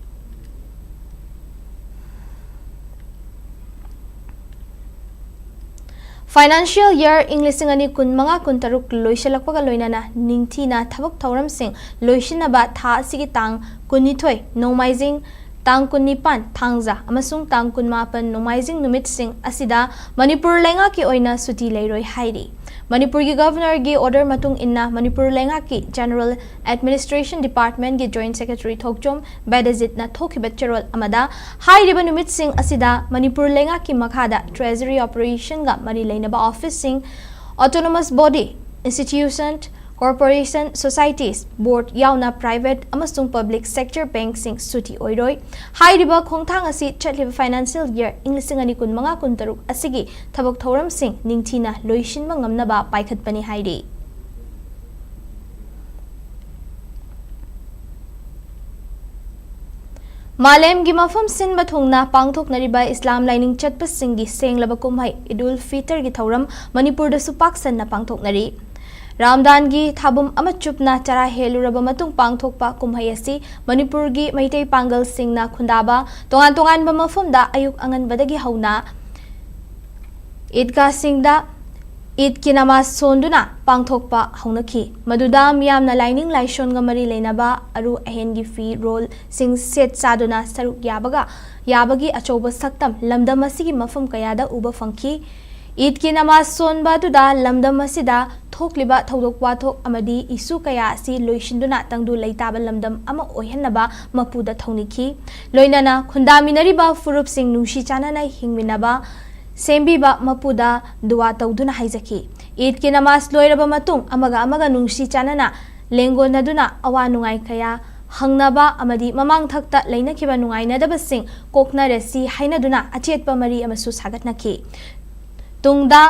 Financial year ꯏꯪ ꯂꯤꯁꯤꯡ ꯑꯅꯤ ꯀꯨꯟꯃꯉꯥ ꯀꯨꯟꯇꯔꯨꯛ ꯂꯣꯏꯁꯤꯜꯂꯛꯄꯒ ꯂꯣꯏꯅꯅ ꯅꯤꯡꯊꯤꯅ ꯊꯕꯛ ꯊꯧꯔꯝꯁꯤꯡ ꯂꯣꯏꯁꯤꯟꯅꯕ ꯊꯥ ꯑꯁꯤꯒꯤ ꯇꯥꯡ ꯀꯨꯟꯅꯤꯊꯣꯏ ꯅꯣꯡꯃꯥꯏꯖꯤꯡ, ꯇꯥꯡ ꯀꯨꯟꯅꯤꯄꯥꯟ ꯊꯥꯡꯖ ꯑꯃꯁꯨꯡ ꯇꯥꯡ ꯀꯨꯟꯃꯥꯄꯟ ꯅꯣꯡꯃꯥꯏꯖꯤꯡ ꯅꯨꯃꯤꯠꯁꯤꯡ ꯑꯁꯤꯗ ꯃꯅꯤꯄꯨꯔ ꯂꯩꯉꯥꯛꯀꯤ ꯑꯣꯏꯅ ꯁꯨꯇꯤ ꯂꯩꯔꯣꯏ ꯍꯥꯏꯔꯤ꯫ ꯃꯅꯤꯄꯨꯔꯒꯤ ꯒꯚꯔꯅꯔꯒꯤ ꯑꯣꯔꯗꯔ ꯃꯇꯨꯡ ꯏꯟꯅ ꯃꯅꯤꯄꯨꯔ ꯂꯩꯉꯥꯛꯀꯤ General Administration Departmentꯀꯤ Joint Secretary ꯊꯣꯛꯆꯣꯝ ꯕꯦꯗꯖꯤꯠꯅ ꯊꯣꯛꯈꯤꯕ ꯆꯦꯔꯣꯜ ꯑꯃꯗ ꯍꯥꯏꯔꯤꯕ ꯅꯨꯃꯤꯠꯁꯤꯡ ꯑꯁꯤꯗ ꯃꯅꯤꯄꯨꯔ ꯂꯩꯉꯥꯛꯀꯤ ꯃꯈꯥꯗ Treasury Operationꯒ ꯃꯔꯤ ꯂꯩꯅꯕ officeꯁꯤꯡ, autonomous body, institution, corporation, societies, board ꯌꯥꯎꯅ private ꯑꯃꯁꯨꯡ public sector bankꯁꯤꯡ ꯁꯨꯇꯤ ꯑꯣꯏꯔꯣꯏ꯫ ꯍꯥꯏꯔꯤꯕ ꯈꯣꯡꯊꯥꯡ ꯑꯁꯤ ꯆꯠꯂꯤꯕ financial year ꯏꯪ ꯂꯤꯁꯤꯡ ꯑꯅꯤ ꯀꯨꯟꯃꯉꯥ ꯀꯨꯟꯇꯔꯨꯛ ꯑꯁꯤꯒꯤ ꯊꯕꯛ ꯊꯧꯔꯝꯁꯤꯡ ꯅꯤꯡꯊꯤꯅ ꯂꯣꯏꯁꯤꯟꯕ ꯉꯝꯅꯕ ꯄꯥꯏꯈꯠꯄꯅꯤ ꯍꯥꯏꯔꯤ꯫ ꯃꯥꯂꯦꯝꯒꯤ ꯃꯐꯝ ꯁꯤꯟꯕ ꯊꯨꯡꯅ ꯄꯥꯡꯊꯣꯛꯅꯔꯤꯕ ꯏꯁꯂꯥꯝ ꯂꯥꯏꯅꯤꯡ ꯆꯠꯄꯁꯤꯡꯒꯤ ꯁꯦꯡꯂꯕ ꯀꯨꯝꯍꯩ ꯏꯗ ꯎꯜ ꯐꯤꯇꯔꯒꯤ ꯊꯧꯔꯝ ꯃꯅꯤꯄꯨꯔꯗꯁꯨ ꯄꯥꯛ ꯁꯟꯅ ꯄꯥꯡꯊꯣꯛꯅꯔꯤ꯫ ꯔꯥꯝꯗꯥꯟꯒꯤ ꯊꯥꯕꯨꯝ ꯑꯃ ꯆꯨꯞꯅ ꯆꯔꯥ ꯍꯦꯜꯂꯨꯔꯕ ꯃꯇꯨꯡ ꯄꯥꯡꯊꯣꯛꯄ ꯀꯨꯝꯍꯩ ꯑꯁꯤ ꯃꯅꯤꯄꯨꯔꯒꯤ ꯃꯩꯇꯩ ꯄꯥꯡꯒꯜꯁꯤꯡꯅ ꯈꯨꯟꯗꯥꯕ ꯇꯣꯉꯥꯟ ꯇꯣꯉꯥꯟꯕ ꯃꯐꯝꯗ ꯑꯌꯨꯛ ꯑꯉꯟꯕꯗꯒꯤ ꯍꯧꯅ ꯏꯗꯒꯥꯁꯤꯡꯗ ꯏꯗꯀꯤ ꯅꯃꯥꯖ ꯁꯣꯟꯗꯨꯅ ꯄꯥꯡꯊꯣꯛꯄ ꯍꯧꯅꯈꯤ꯫ ꯃꯗꯨꯗ ꯃꯤꯌꯥꯝꯅ ꯂꯥꯏꯅꯤꯡ ꯂꯥꯏꯁꯣꯟꯒ ꯃꯔꯤ ꯂꯩꯅꯕ ꯑꯔꯨ ꯑꯍꯦꯟꯒꯤ ꯐꯤꯔꯣꯜꯁꯤꯡ ꯁꯦꯠ ꯆꯥꯗꯨꯅ ꯁꯔꯨꯛ ꯌꯥꯕꯒ, ꯌꯥꯕꯒꯤ ꯑꯆꯧꯕ ꯁꯛꯇꯝ ꯂꯝꯗꯝ ꯑꯁꯤꯒꯤ ꯃꯐꯝ ꯀꯌꯥꯗ ꯎꯕ ꯐꯪꯈꯤ꯫ ꯏꯗꯀꯤ ꯅꯃꯥꯖ ꯁꯣꯟꯕ ꯑꯗꯨꯗ ꯂꯝꯗꯝ ꯑꯁꯤꯗ ꯊꯣꯛꯂꯤꯕ ꯊꯧꯗꯣꯛ ꯋꯥꯊꯣꯛ ꯑꯃꯗꯤ ꯏꯁꯨ ꯀꯌꯥ ꯑꯁꯤ ꯂꯣꯏꯁꯤꯟꯗꯨꯅ ꯇꯪꯗꯨ ꯂꯩꯇꯥꯕ ꯂꯝꯗꯝ ꯑꯃ ꯑꯣꯏꯍꯟꯅꯕ ꯃꯄꯨꯗ ꯊꯧꯅꯤꯈꯤ꯫ ꯂꯣꯏꯅꯅ ꯈꯨꯟꯗꯥꯃꯤꯟꯅꯔꯤꯕ ꯐꯨꯔꯨꯞꯁꯤꯡ ꯅꯨꯡꯁꯤ ꯆꯥꯟꯅꯅ ꯍꯤꯡꯃꯤꯟꯅꯕ ꯁꯦꯝꯕꯤꯕ ꯃꯄꯨꯗ ꯗꯨꯋꯥ ꯇꯧꯗꯨꯅ ꯍꯥꯏꯖꯈꯤ꯫ ꯏꯗꯀꯤ ꯅꯃꯥꯖ ꯂꯣꯏꯔꯕ ꯃꯇꯨꯡ ꯑꯃꯒ ꯑꯃꯒ ꯅꯨꯡꯁꯤ ꯆꯥꯟꯅꯅ ꯂꯦꯡꯒꯣꯟꯅꯗꯨꯅ ꯑꯋꯥ ꯅꯨꯡꯉꯥꯏ ꯀꯌꯥ ꯍꯪꯅꯕ ꯑꯃꯗꯤ ꯃꯃꯥꯡꯊꯛꯇ ꯂꯩꯅꯈꯤꯕ ꯅꯨꯡꯉꯥꯏꯅꯗꯕꯁꯤꯡ ꯀꯣꯛꯅꯔꯁꯤ ꯍꯥꯏꯅꯗꯨꯅ ꯑꯆꯦꯠꯄ ꯃꯔꯤ ꯑꯃꯁꯨ ꯁꯥꯒꯠꯅꯈꯤ꯫ ꯇꯨꯡꯗ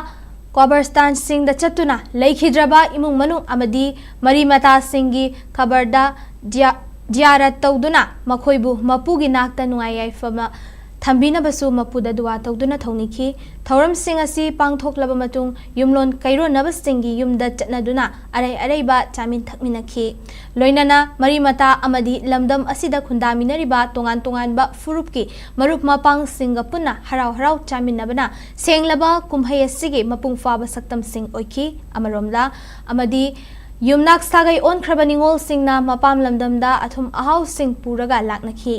ꯀ꯭ꯋꯥꯕꯔꯁꯇꯥꯟꯁꯤꯡꯗ ꯆꯠꯇꯨꯅ ꯂꯩꯈꯤꯗ꯭ꯔꯕ ꯏꯃꯨꯡ ꯃꯅꯨꯡ ꯑꯃꯗꯤ ꯃꯔꯤ ꯃꯇꯥꯁꯤꯡꯒꯤ ꯈꯕꯔꯗ ꯖꯤꯌꯥ-, ꯖꯤꯌꯥꯔꯠ ꯇꯧꯗꯨꯅ ꯃꯈꯣꯏꯕꯨ ꯃꯄꯨꯒꯤ ꯅꯥꯛꯇ ꯅꯨꯡꯉꯥꯏ ꯌꯥꯏꯐꯕ ꯊꯝꯕꯤꯅꯕꯁꯨ ꯃꯄꯨꯗ ꯗꯨꯋꯥ ꯇꯧꯗꯨꯅ ꯊꯧꯅꯤꯈꯤ꯫ ꯊꯧꯔꯝꯁꯤꯡ ꯑꯁꯤ ꯄꯥꯡꯊꯣꯛꯂꯕ ꯃꯇꯨꯡ ꯌꯨꯝꯂꯣꯟ ꯀꯩꯔꯣꯟꯅꯕꯁꯤꯡꯒꯤ ꯌꯨꯝꯗ ꯆꯠꯅꯗꯨꯅ ꯑꯔꯩ ꯑꯔꯩꯕ ꯆꯥꯃꯤꯟ ꯊꯛꯃꯤꯟꯅꯈꯤ꯫ ꯂꯣꯏꯅꯅ ꯃꯔꯤ ꯃꯇꯥ ꯑꯃꯗꯤ ꯂꯝꯗꯝ ꯑꯁꯤꯗ ꯈꯨꯟꯗꯥꯃꯤꯟꯅꯔꯤꯕ ꯇꯣꯉꯥꯟ ꯇꯣꯉꯥꯟꯕ ꯐꯨꯔꯨꯞꯀꯤ ꯃꯔꯨꯞ ꯃꯄꯥꯡꯁꯤꯡꯒ ꯄꯨꯟꯅ ꯍꯔꯥꯎ ꯍꯔꯥꯎ ꯆꯥꯃꯤꯟꯅꯕꯅ ꯁꯦꯡꯂꯕ ꯀꯨꯝꯍꯩ ꯑꯁꯤꯒꯤ ꯃꯄꯨꯡ ꯐꯥꯕ ꯁꯛꯇꯝꯁꯤꯡ ꯑꯣꯏꯈꯤ꯫ ꯑꯃꯔꯣꯝꯗ ꯑꯃꯗꯤ ꯌꯨꯝꯅꯥꯛ ꯁꯥꯒꯩ ꯑꯣꯟꯈ꯭ꯔꯕ ꯅꯤꯉꯣꯜꯁꯤꯡꯅ ꯃꯄꯥꯝ ꯂꯝꯗꯝꯗ ꯑꯊꯨꯝ ꯑꯍꯥꯎꯁꯤꯡ ꯄꯨꯔꯒ ꯂꯥꯛꯅꯈꯤ꯫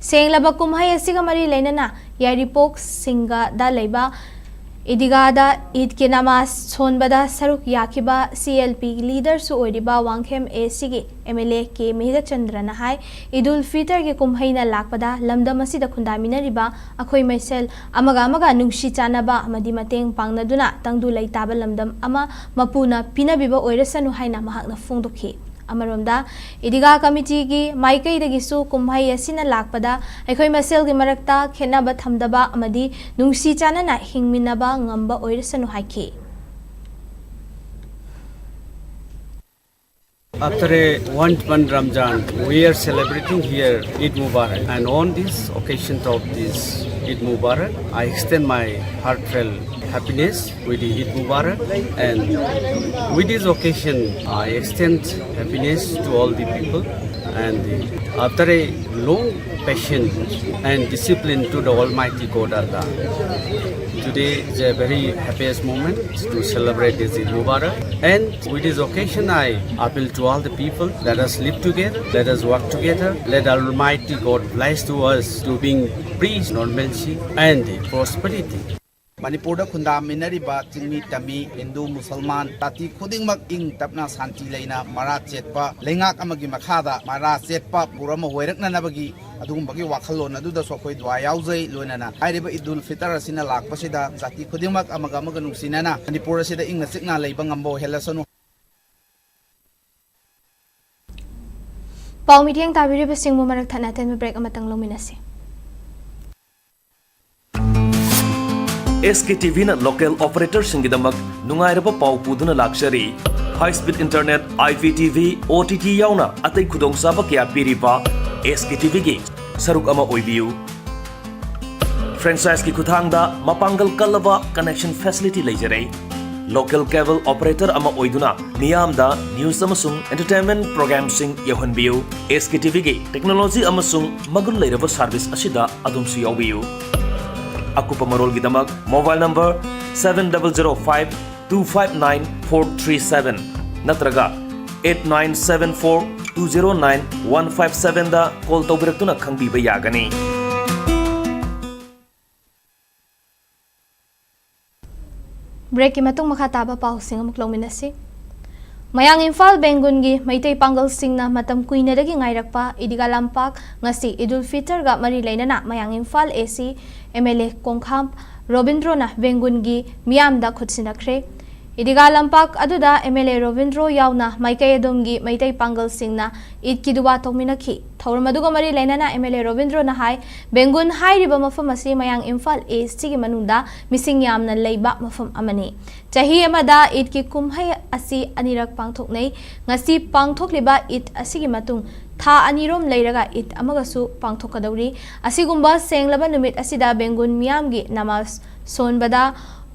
ꯁꯦꯡꯂꯕ ꯀꯨꯝꯍꯩ ꯑꯁꯤꯒ ꯃꯔꯤ ꯂꯩꯅꯅ ꯌꯥꯏꯔꯤꯄꯣꯛ ꯁꯤꯡꯒꯗ ꯂꯩꯕ ꯏꯗꯤꯒꯥꯗ ꯏꯗꯀꯤ ꯅꯃꯥꯖ ꯁꯣꯟꯕꯗ ꯁꯔꯨꯛ ꯌꯥꯈꯤꯕ ꯁꯤ ꯑꯦꯜ ꯄꯤ ꯂꯤꯗꯔꯁꯨ ꯑꯣꯏꯔꯤꯕ ꯋꯥꯡꯈꯦꯝ ꯑꯦ ꯁꯤꯒꯤ ꯑꯦꯝ ꯑꯦꯜ ꯑꯦ ꯀꯦ ꯃꯦꯘꯆꯟꯗ꯭ꯔꯅ ꯍꯥꯏ, ꯏꯗꯨꯜ ꯐꯤꯇꯔꯒꯤ ꯀꯨꯝꯍꯩꯅ ꯂꯥꯛꯄꯗ ꯂꯝꯗꯝ ꯑꯁꯤꯗ ꯈꯨꯟꯗꯥꯃꯤꯟꯅꯔꯤꯕ ꯑꯩꯈꯣꯏ ꯃꯁꯦꯜ ꯑꯃꯒ ꯑꯃꯒ ꯅꯨꯡꯁꯤ ꯆꯥꯟꯅꯕ ꯑꯃꯗꯤ ꯃꯇꯦꯡ ꯄꯥꯡꯅꯗꯨꯅ ꯇꯪꯗꯨ ꯂꯩꯇꯥꯕ ꯂꯝꯗꯝ ꯑꯃ ꯃꯄꯨꯅ ꯄꯤꯅꯕꯤꯕ ꯑꯣꯏꯔꯁꯅꯨ ꯍꯥꯏꯅ ꯃꯍꯥꯛꯅ ꯐꯣꯡꯗꯣꯛꯈꯤ꯫ ꯑꯃꯔꯣꯝꯗ ꯏꯗꯤꯒꯥ ꯀꯃꯤꯇꯤꯒꯤ ꯃꯥꯏꯀꯩꯗꯒꯤꯁꯨ ꯀꯨꯝꯍꯩ ꯑꯁꯤꯅ ꯂꯥꯛꯄꯗ ꯑꯩꯈꯣꯏ ꯃꯁꯦꯜꯒꯤ ꯃꯔꯛꯇ ꯈꯦꯠꯅꯕ ꯊꯝꯗꯕ ꯑꯃꯗꯤ ꯅꯨꯡꯁꯤ ꯆꯥꯟꯅꯅ ꯍꯤꯡꯃꯤꯟꯅꯕ ꯉꯝꯕ ꯑꯣꯏꯔꯁꯅꯨ ꯍꯥꯏꯈꯤ꯫ After a one month Ramzan, we are celebrating here Eid Mubarak. And on this occasion of this Eid Mubarak, I extend my heartfelt happiness with the Eid Mubarak. And with this occasion, I extend happiness to all the people. And after a long patience and discipline to the Almighty God Allah, today is a very happiest moment to celebrate this Eid Mubarak. And with this occasion, I appeal to all the people, let us live together, let us work together, let Almighty God bless to us to bring peace, normalcy, and prosperity. ꯃꯅꯤꯄꯨꯔꯗ ꯈꯨꯟꯗꯥꯃꯤꯟꯅꯔꯤꯕ ꯆꯤꯡꯃꯤ ꯇꯝꯃꯤ, ꯍꯤꯟꯗꯨ, ꯃꯨꯁꯜꯃꯥꯟ, ꯖꯥꯇꯤ ꯈꯨꯗꯤꯡꯃꯛ ꯏꯪ ꯇꯞꯅ ꯁꯥꯟꯇꯤ ꯂꯩꯅ ꯃꯔꯥ ꯆꯦꯠꯄ ꯂꯩꯉꯥꯛ ꯑꯃꯒꯤ ꯃꯈꯥꯗ ꯃꯔꯥ ꯆꯦꯠꯄ ꯄꯨꯔ ꯑꯃ ꯑꯣꯏꯔꯛꯅꯅꯕꯒꯤ ꯑꯗꯨꯒꯨꯝꯕꯒꯤ ꯋꯥꯈꯜꯂꯣꯟ ꯑꯗꯨꯗꯁꯨ ꯑꯩꯈꯣꯏ ꯗꯨꯋꯥ ꯌꯥꯎꯖꯩ꯫ ꯂꯣꯏꯅꯅ ꯍꯥꯏꯔꯤꯕ ꯏꯗꯨꯜ ꯐꯤꯇꯔ ꯑꯁꯤꯅ ꯂꯥꯛꯄꯁꯤꯗ ꯖꯥꯇꯤ ꯈꯨꯗꯤꯡꯃꯛ ꯑꯃꯒ ꯑꯃꯒ ꯅꯨꯡꯁꯤꯅꯅ ꯃꯅꯤꯄꯨꯔ ꯑꯁꯤꯗ ꯏꯪꯅ ꯆꯤꯛꯅ ꯂꯩꯕ ꯉꯝꯕ ꯑꯣꯏꯍꯜꯂꯁꯅꯨ꯫ ꯄꯥꯎ ꯃꯤꯠꯌꯦꯡ ꯇꯥꯕꯤꯔꯤꯕꯁꯤꯡꯕꯨ ꯃꯔꯛ ꯊꯠꯅ ꯑꯇꯦꯟꯕ ꯕ꯭ꯔꯦꯛ ꯑꯃꯇꯪ ꯂꯧꯃꯤꯟꯅꯁꯤ꯫ ꯑꯦꯁ ꯀꯦ ꯇꯤ ꯚꯤꯅ ꯂꯣꯀꯦꯜ ꯑꯣꯄꯔꯦꯇꯔꯁꯤꯡꯒꯤꯗꯃꯛ ꯅꯨꯡꯉꯥꯏꯔꯕ ꯄꯥꯎ ꯄꯨꯗꯨꯅ ꯂꯥꯛꯆꯔꯤ꯫ High speed internet, I P T V, O T T ꯌꯥꯎꯅ ꯑꯇꯩ ꯈꯨꯗꯣꯡꯆꯥꯕ ꯀꯌꯥ ꯄꯤꯔꯤꯕ ꯑꯦꯁ ꯀꯦ ꯇꯤ ꯚꯤꯒꯤ ꯁꯔꯨꯛ ꯑꯃ ꯑꯣꯏꯕꯤꯌꯨ꯫ ꯐ꯭ꯔꯦꯟꯆꯥꯏꯖꯀꯤ ꯈꯨꯠꯊꯥꯡꯗ ꯃꯄꯥꯡꯒꯜ ꯀꯜꯂꯕ ꯀꯅꯦꯛꯁꯟ ꯐꯦꯁꯤꯂꯤꯇꯤ ꯂꯩꯖꯔꯦ꯫ ꯂꯣꯀꯦꯜ ꯀꯦꯕꯜ ꯑꯣꯄꯔꯦꯇꯔ ꯑꯃ ꯑꯣꯏꯗꯨꯅ ꯃꯤꯌꯥꯝꯗ ꯅ꯭ꯌꯨꯁ ꯑꯃꯁꯨꯡ ꯑꯦꯟꯇꯔꯇꯦꯟꯃꯦꯟ ꯄ꯭ꯔꯣꯒ꯭ꯔꯥꯝꯁꯤꯡ ꯌꯧꯍꯟꯕꯤꯌꯨ꯫ ꯑꯦꯁ ꯀꯦ ꯇꯤ ꯚꯤꯒꯤ ꯇꯦꯛꯅꯣꯂꯣꯖꯤ ꯑꯃꯁꯨꯡ ꯃꯒꯨꯟ ꯂꯩꯔꯕ ꯁꯥꯔꯚꯤꯁ ꯑꯁꯤꯗ ꯑꯗꯣꯝꯁꯨ ꯌꯥꯎꯕꯤꯌꯨ꯫ ꯑꯀꯨꯞꯄ ꯃꯔꯣꯜꯒꯤꯗꯃꯛ mobile number seven double zero five two five nine four three seven ꯅꯠꯇ꯭ꯔꯒ eight nine seven four two zero nine one five seven ꯗ ꯀꯣꯜ ꯇꯧꯕꯤꯔꯛꯇꯨꯅ ꯈꯪꯕꯤꯕ ꯌꯥꯒꯅꯤ꯫ ꯕ꯭ꯔꯦꯛꯀꯤ ꯃꯇꯨꯡ ꯃꯈꯥ ꯇꯥꯕ ꯄꯥꯎꯁꯤꯡ ꯑꯃꯨꯛ ꯂꯧꯃꯤꯟꯅꯁꯤ꯫ ꯃꯌꯥꯡ ꯏꯝꯐꯥꯜ ꯕꯦꯡꯒꯨꯟꯒꯤ ꯃꯩꯇꯩ ꯄꯥꯡꯒꯜꯁꯤꯡꯅ ꯃꯇꯝ ꯀꯨꯏꯅꯗꯒꯤ ꯉꯥꯏꯔꯛꯄ ꯏꯗꯤꯒꯥ ꯂꯝꯄꯥꯛ ꯉꯁꯤ ꯏꯗꯨꯜ ꯐꯤꯇꯔꯒ ꯃꯔꯤ ꯂꯩꯅꯅ ꯃꯌꯥꯡ ꯏꯝꯐꯥꯜ ꯑꯦ ꯁꯤ ꯑꯦꯝ ꯑꯦꯜ ꯑꯦ ꯀꯣꯡꯈꯥꯝ ꯔꯣꯕꯤꯟꯗ꯭ꯔꯣꯅ ꯕꯦꯡꯒꯨꯟꯒꯤ ꯃꯤꯌꯥꯝꯗ ꯈꯨꯠꯁꯤꯟꯅꯈ꯭ꯔꯦ꯫ ꯏꯗꯤꯒꯥ ꯂꯝꯄꯥꯛ ꯑꯗꯨꯗ ꯑꯦꯝ ꯑꯦꯜ ꯑꯦ ꯔꯣꯕꯤꯟꯗ꯭ꯔꯣ ꯌꯥꯎꯅ ꯃꯥꯏꯀꯩ ꯑꯗꯣꯝꯒꯤ ꯃꯩꯇꯩ ꯄꯥꯡꯒꯜꯁꯤꯡꯅ ꯏꯗꯀꯤ ꯗꯨꯋꯥ ꯇꯧꯃꯤꯟꯅꯈꯤ꯫ ꯊꯧꯔꯝ ꯑꯗꯨꯒ ꯃꯔꯤ ꯂꯩꯅꯅ ꯑꯦꯝ ꯑꯦꯜ ꯑꯦ ꯔꯣꯕꯤꯟꯗ꯭ꯔꯣꯅ ꯍꯥꯏ, ꯕꯦꯡꯒꯨꯟ ꯍꯥꯏꯔꯤꯕ ꯃꯐꯝ ꯑꯁꯤ ꯃꯌꯥꯡ ꯏꯝꯐꯥꯜ ꯏꯁ꯭ꯠꯀꯤ ꯃꯅꯨꯡꯗ ꯃꯤꯁꯤꯡ ꯌꯥꯝꯅ ꯂꯩꯕ ꯃꯐꯝ ꯑꯃꯅꯤ꯫ ꯆꯍꯤ ꯑꯃꯗ ꯏꯗꯀꯤ ꯀꯨꯝꯍꯩ ꯑꯁꯤ ꯑꯅꯤꯔꯛ ꯄꯥꯡꯊꯣꯛꯅꯩ꯫ ꯉꯁꯤ ꯄꯥꯡꯊꯣꯛꯂꯤꯕ ꯏꯗ ꯑꯁꯤꯒꯤ ꯃꯇꯨꯡ ꯊꯥ ꯑꯅꯤꯔꯣꯝ ꯂꯩꯔꯒ ꯏꯗ ꯑꯃꯒꯁꯨ ꯄꯥꯡꯊꯣꯛꯀꯗꯧꯔꯤ꯫ ꯑꯁꯤꯒꯨꯝꯕ ꯁꯦꯡꯂꯕ ꯅꯨꯃꯤꯠ ꯑꯁꯤꯗ ꯕꯦꯡꯒꯨꯟ ꯃꯤꯌꯥꯝꯒꯤ ꯅꯃꯥꯖ ꯁꯣꯟꯕꯗ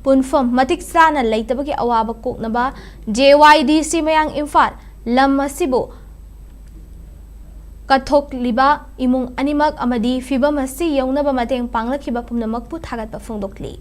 ꯄꯨꯟꯐꯝ ꯃꯇꯤꯛ ꯆꯥꯅ ꯂꯩꯇꯕꯒꯤ ꯑꯋꯥꯕ ꯀꯣꯛꯅꯕ ꯖꯦ ꯋꯥꯏ ꯗꯤ ꯁꯤ ꯃꯌꯥꯡ ꯏꯝꯐꯥꯜ ꯂꯝ ꯑꯁꯤꯕꯨ ꯀꯠꯊꯣꯛꯂꯤꯕ ꯏꯃꯨꯡ ꯑꯅꯤꯃꯛ ꯑꯃꯗꯤ ꯐꯤꯚꯝ ꯑꯁꯤ ꯌꯧꯅꯕ ꯃꯇꯦꯡ ꯄꯥꯡꯂꯛꯈꯤꯕ ꯄꯨꯝꯅꯃꯛꯄꯨ ꯊꯥꯒꯠꯄ ꯐꯣꯡꯗꯣꯛꯂꯤ꯫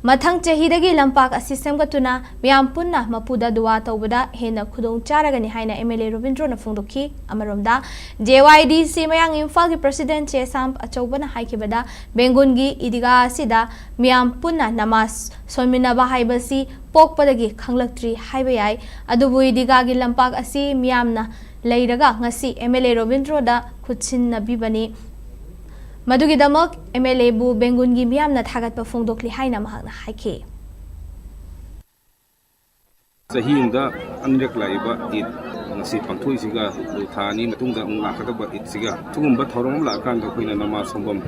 ꯃꯊꯪ ꯆꯍꯤꯗꯒꯤ ꯂꯝꯄꯥꯛ ꯑꯁꯤ ꯁꯦꯝꯒꯠꯇꯨꯅ ꯃꯤꯌꯥꯝ ꯄꯨꯟꯅ ꯃꯄꯨꯗ ꯗꯨꯋꯥ ꯇꯧꯕꯗ ꯍꯦꯟꯅ ꯈꯨꯗꯣꯡ ꯆꯥꯔꯒꯅꯤ ꯍꯥꯏꯅ ꯑꯦꯝ ꯑꯦꯜ ꯑꯦ ꯔꯣꯕꯤꯟꯗ꯭ꯔꯣꯅ ꯐꯣꯡꯗꯣꯛꯈꯤ꯫ ꯑꯃꯔꯣꯝꯗ, ꯖꯦ ꯋꯥꯏ ꯗꯤ ꯁꯤ ꯃꯌꯥꯡ ꯏꯝꯐꯥꯜꯒꯤ ꯄ꯭ꯔꯁꯤꯗꯦꯟ ꯆꯦꯁꯥꯝ ꯑꯆꯧꯕꯅ ꯍꯥꯏꯈꯤꯕꯗ, ꯕꯦꯡꯒꯨꯟꯒꯤ ꯏꯗꯤꯒꯥ ꯑꯁꯤꯗ ꯃꯤꯌꯥꯝ ꯄꯨꯟꯅ ꯅꯃꯥꯖ ꯁꯣꯟꯃꯤꯟꯅꯕ ꯍꯥꯏꯕꯁꯤ ꯄꯣꯛꯄꯗꯒꯤ ꯈꯪꯂꯛꯇ꯭ꯔꯤ ꯍꯥꯏꯕ ꯌꯥꯏ꯫ ꯑꯗꯨꯕꯨ ꯏꯗꯤꯒꯥꯒꯤ ꯂꯝꯄꯥꯛ ꯑꯁꯤ ꯃꯤꯌꯥꯝꯅ ꯂꯩꯔꯒ ꯉꯁꯤ ꯑꯦꯝ ꯑꯦꯜ ꯑꯦ ꯔꯣꯕꯤꯟꯗ꯭ꯔꯣꯗ ꯈꯨꯠꯁꯤꯟꯅꯕꯤꯕꯅꯤ꯫ ꯃꯗꯨꯒꯤꯗꯃꯛ ꯑꯦꯝ ꯑꯦꯜ ꯑꯦꯕꯨ ꯕꯦꯡꯒꯨꯟꯒꯤ ꯃꯤꯌꯥꯝꯅ ꯊꯥꯒꯠꯄ ꯐꯣꯡꯗꯣꯛꯂꯤ ꯍꯥꯏꯅ ꯃꯍꯥꯛꯅ ꯍꯥꯏꯈꯤ꯫ ꯆꯍꯤ ꯑꯃꯗ ꯑꯅꯤꯔꯛ ꯂꯥꯛꯏꯕ ꯏꯗ ꯉꯁꯤ ꯄꯥꯡꯊꯣꯛꯏꯁꯤꯒ, ꯑꯗꯨ ꯊꯥ ꯑꯅꯤ ꯃꯇꯨꯡꯗ ꯑꯃꯨꯛ ꯂꯥꯛꯀꯗꯕ ꯏꯗꯁꯤꯒ, ꯁꯤꯒꯨꯝꯕ ꯊꯧꯔꯝ ꯑꯃ ꯂꯥꯛꯑꯀꯥꯟꯗ ꯑꯩꯈꯣꯏꯅ ꯅꯃꯥꯖ ꯁꯣꯟꯐꯝ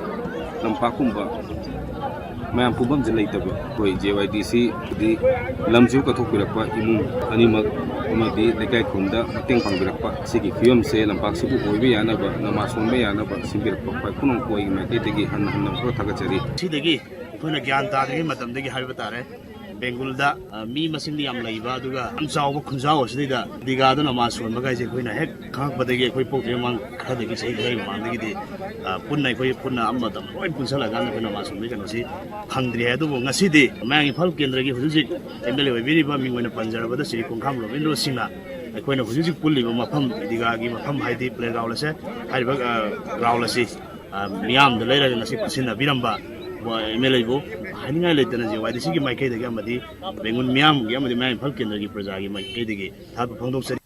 ꯂꯝꯄꯥꯛꯀꯨꯝꯕ ꯃꯌꯥꯝ ꯄꯨꯟꯐꯝꯁꯦ ꯂꯩꯇꯕ, ꯑꯩꯈꯣꯏ ꯖꯦ ꯋꯥꯏ ꯗꯤ ꯁꯤꯗꯤ ꯂꯝꯁꯨ ꯀꯠꯊꯣꯛꯄꯤꯔꯛꯄ ꯏꯃꯨꯡ ꯑꯅꯤꯃꯛ ꯑꯃꯗꯤ ꯂꯩꯀꯥꯏ ꯈꯨꯟꯗ ꯃꯇꯦꯡ ꯄꯥꯡꯕꯤꯔꯛꯄ, ꯁꯤꯒꯤ ꯐꯤꯕꯝꯁꯦ ꯂꯝꯄꯥꯛꯁꯤꯕꯨ ꯑꯣꯏꯕ ꯌꯥꯅꯕ, ꯅꯃꯥꯖ ꯁꯣꯟꯕ ꯌꯥꯅꯕ ꯁꯤꯟꯕꯤꯔꯛꯄ ꯈ꯭ꯋꯥꯏ ꯄꯨꯝꯅꯃꯛꯄꯨ ꯑꯩꯒꯤ ꯃꯥꯏꯀꯩꯗꯒꯤ ꯍꯟꯅ ꯍꯟꯅ ꯑꯃꯨꯛꯀ ꯊꯥꯒꯠꯆꯔꯤ꯫ ꯁꯤꯗꯒꯤ ꯑꯩꯈꯣꯏꯅ ꯒ꯭ꯌꯥꯟ ꯇꯥꯗ꯭ꯔꯤꯉꯩ ꯃꯇꯝꯗꯒꯤ ꯍꯥꯏꯕ ꯇꯥꯔꯦ, ꯕꯦꯡꯒꯨꯜꯗ, ꯑ, ꯃꯤ ꯃꯁꯤꯡꯗꯤ ꯌꯥꯝ ꯂꯩꯕ, ꯑꯗꯨꯒ ꯌꯥꯝ ꯆꯥꯎꯕ ꯈꯨꯟꯖꯥꯎ ꯑꯁꯤꯗꯩꯗ ꯏꯗꯤꯒꯥꯗ ꯅꯃꯥꯖ ꯁꯣꯟꯕ ꯀꯥꯏꯁꯦ ꯑꯩꯈꯣꯏꯅ ꯍꯦꯛ ꯈꯪꯉꯛꯄꯗꯒꯤ, ꯑꯩꯈꯣꯏ ꯄꯣꯛꯇ꯭ꯔꯤꯉꯩ ꯃꯃꯥꯡ ꯈꯔꯗꯒꯤ, ꯆꯍꯤ ꯈꯔꯒꯤ ꯃꯃꯥꯡꯗꯒꯤꯗꯤ, ꯑ, ꯄꯨꯟꯅ ꯑꯩꯈꯣꯏ ꯄꯨꯟꯅ ꯑꯃ ꯃꯇꯝ ꯂꯣꯏ ꯄꯨꯟꯁꯜꯂꯀꯥꯟꯗ ꯑꯩꯈꯣꯏ ꯅꯃꯥꯖ ꯁꯣꯟꯕꯒꯤ ꯀꯩꯅꯣꯁꯤ ꯐꯪꯗ꯭ꯔꯤ ꯍꯥꯏ꯫ ꯑꯗꯨꯕꯨ ꯉꯁꯤꯗꯤ ꯃꯌꯥꯡ ꯏꯝꯐꯥꯜ ꯀꯦꯟꯗ꯭ꯔꯒꯤ ꯍꯧꯖꯤꯛ ꯍꯧꯖꯤꯛ ꯑꯦꯝ ꯑꯦꯜ ꯑꯦ ꯑꯣꯏꯕꯤꯔꯤꯕ ꯃꯤꯡ ꯑꯣꯏꯅ ꯄꯟꯖꯔꯕꯗ ꯁ꯭ꯔꯤ ꯀꯣꯡꯈꯥꯝ ꯔꯣꯕꯤꯟꯗ꯭ꯔꯣ ꯁꯤꯡꯅ ꯑꯩꯈꯣꯏꯅ ꯍꯧꯖꯤꯛ ꯍꯧꯖꯤꯛ ꯄꯨꯜꯂꯤꯕ ꯃꯐꯝ, ꯏꯗꯤꯒꯥꯒꯤ ꯃꯐꯝ, ꯍꯥꯏꯗꯤ ꯄ꯭ꯂꯦꯒ꯭ꯔꯥꯎꯟ ꯑꯁꯦ, ꯍꯥꯏꯔꯤꯕ, ꯑ, ꯒ꯭ꯔꯥꯎꯟ ꯑꯁꯤ, ꯑ, ꯃꯤꯌꯥꯝꯗ ꯂꯩꯔꯒ ꯉꯁꯤ ꯈꯨꯠꯁꯤꯟꯅꯕꯤꯔꯝꯕ ꯑꯦꯝ ꯑꯦꯜ ꯑꯦꯕꯨ ꯍꯥꯏꯅꯤꯡꯉꯥꯏ ꯂꯩꯇꯅ ꯖꯦ ꯋꯥꯏ ꯗꯤ ꯁꯤꯒꯤ ꯃꯥꯏꯀꯩꯗꯒꯤ ꯑꯃꯗꯤ ꯕꯦꯡꯒꯨꯜ ꯃꯤꯌꯥꯝꯒꯤ ꯑꯃꯗꯤ ꯃꯌꯥꯡ ꯏꯝꯐꯥꯜ ꯀꯦꯟꯗ꯭ꯔꯒꯤ ꯄ꯭ꯔꯖꯥꯒꯤ ꯃꯥꯏꯀꯩꯗꯒꯤ ꯊꯥꯒꯠꯄ ꯐꯣꯡꯗꯣꯛꯆꯔꯤ꯫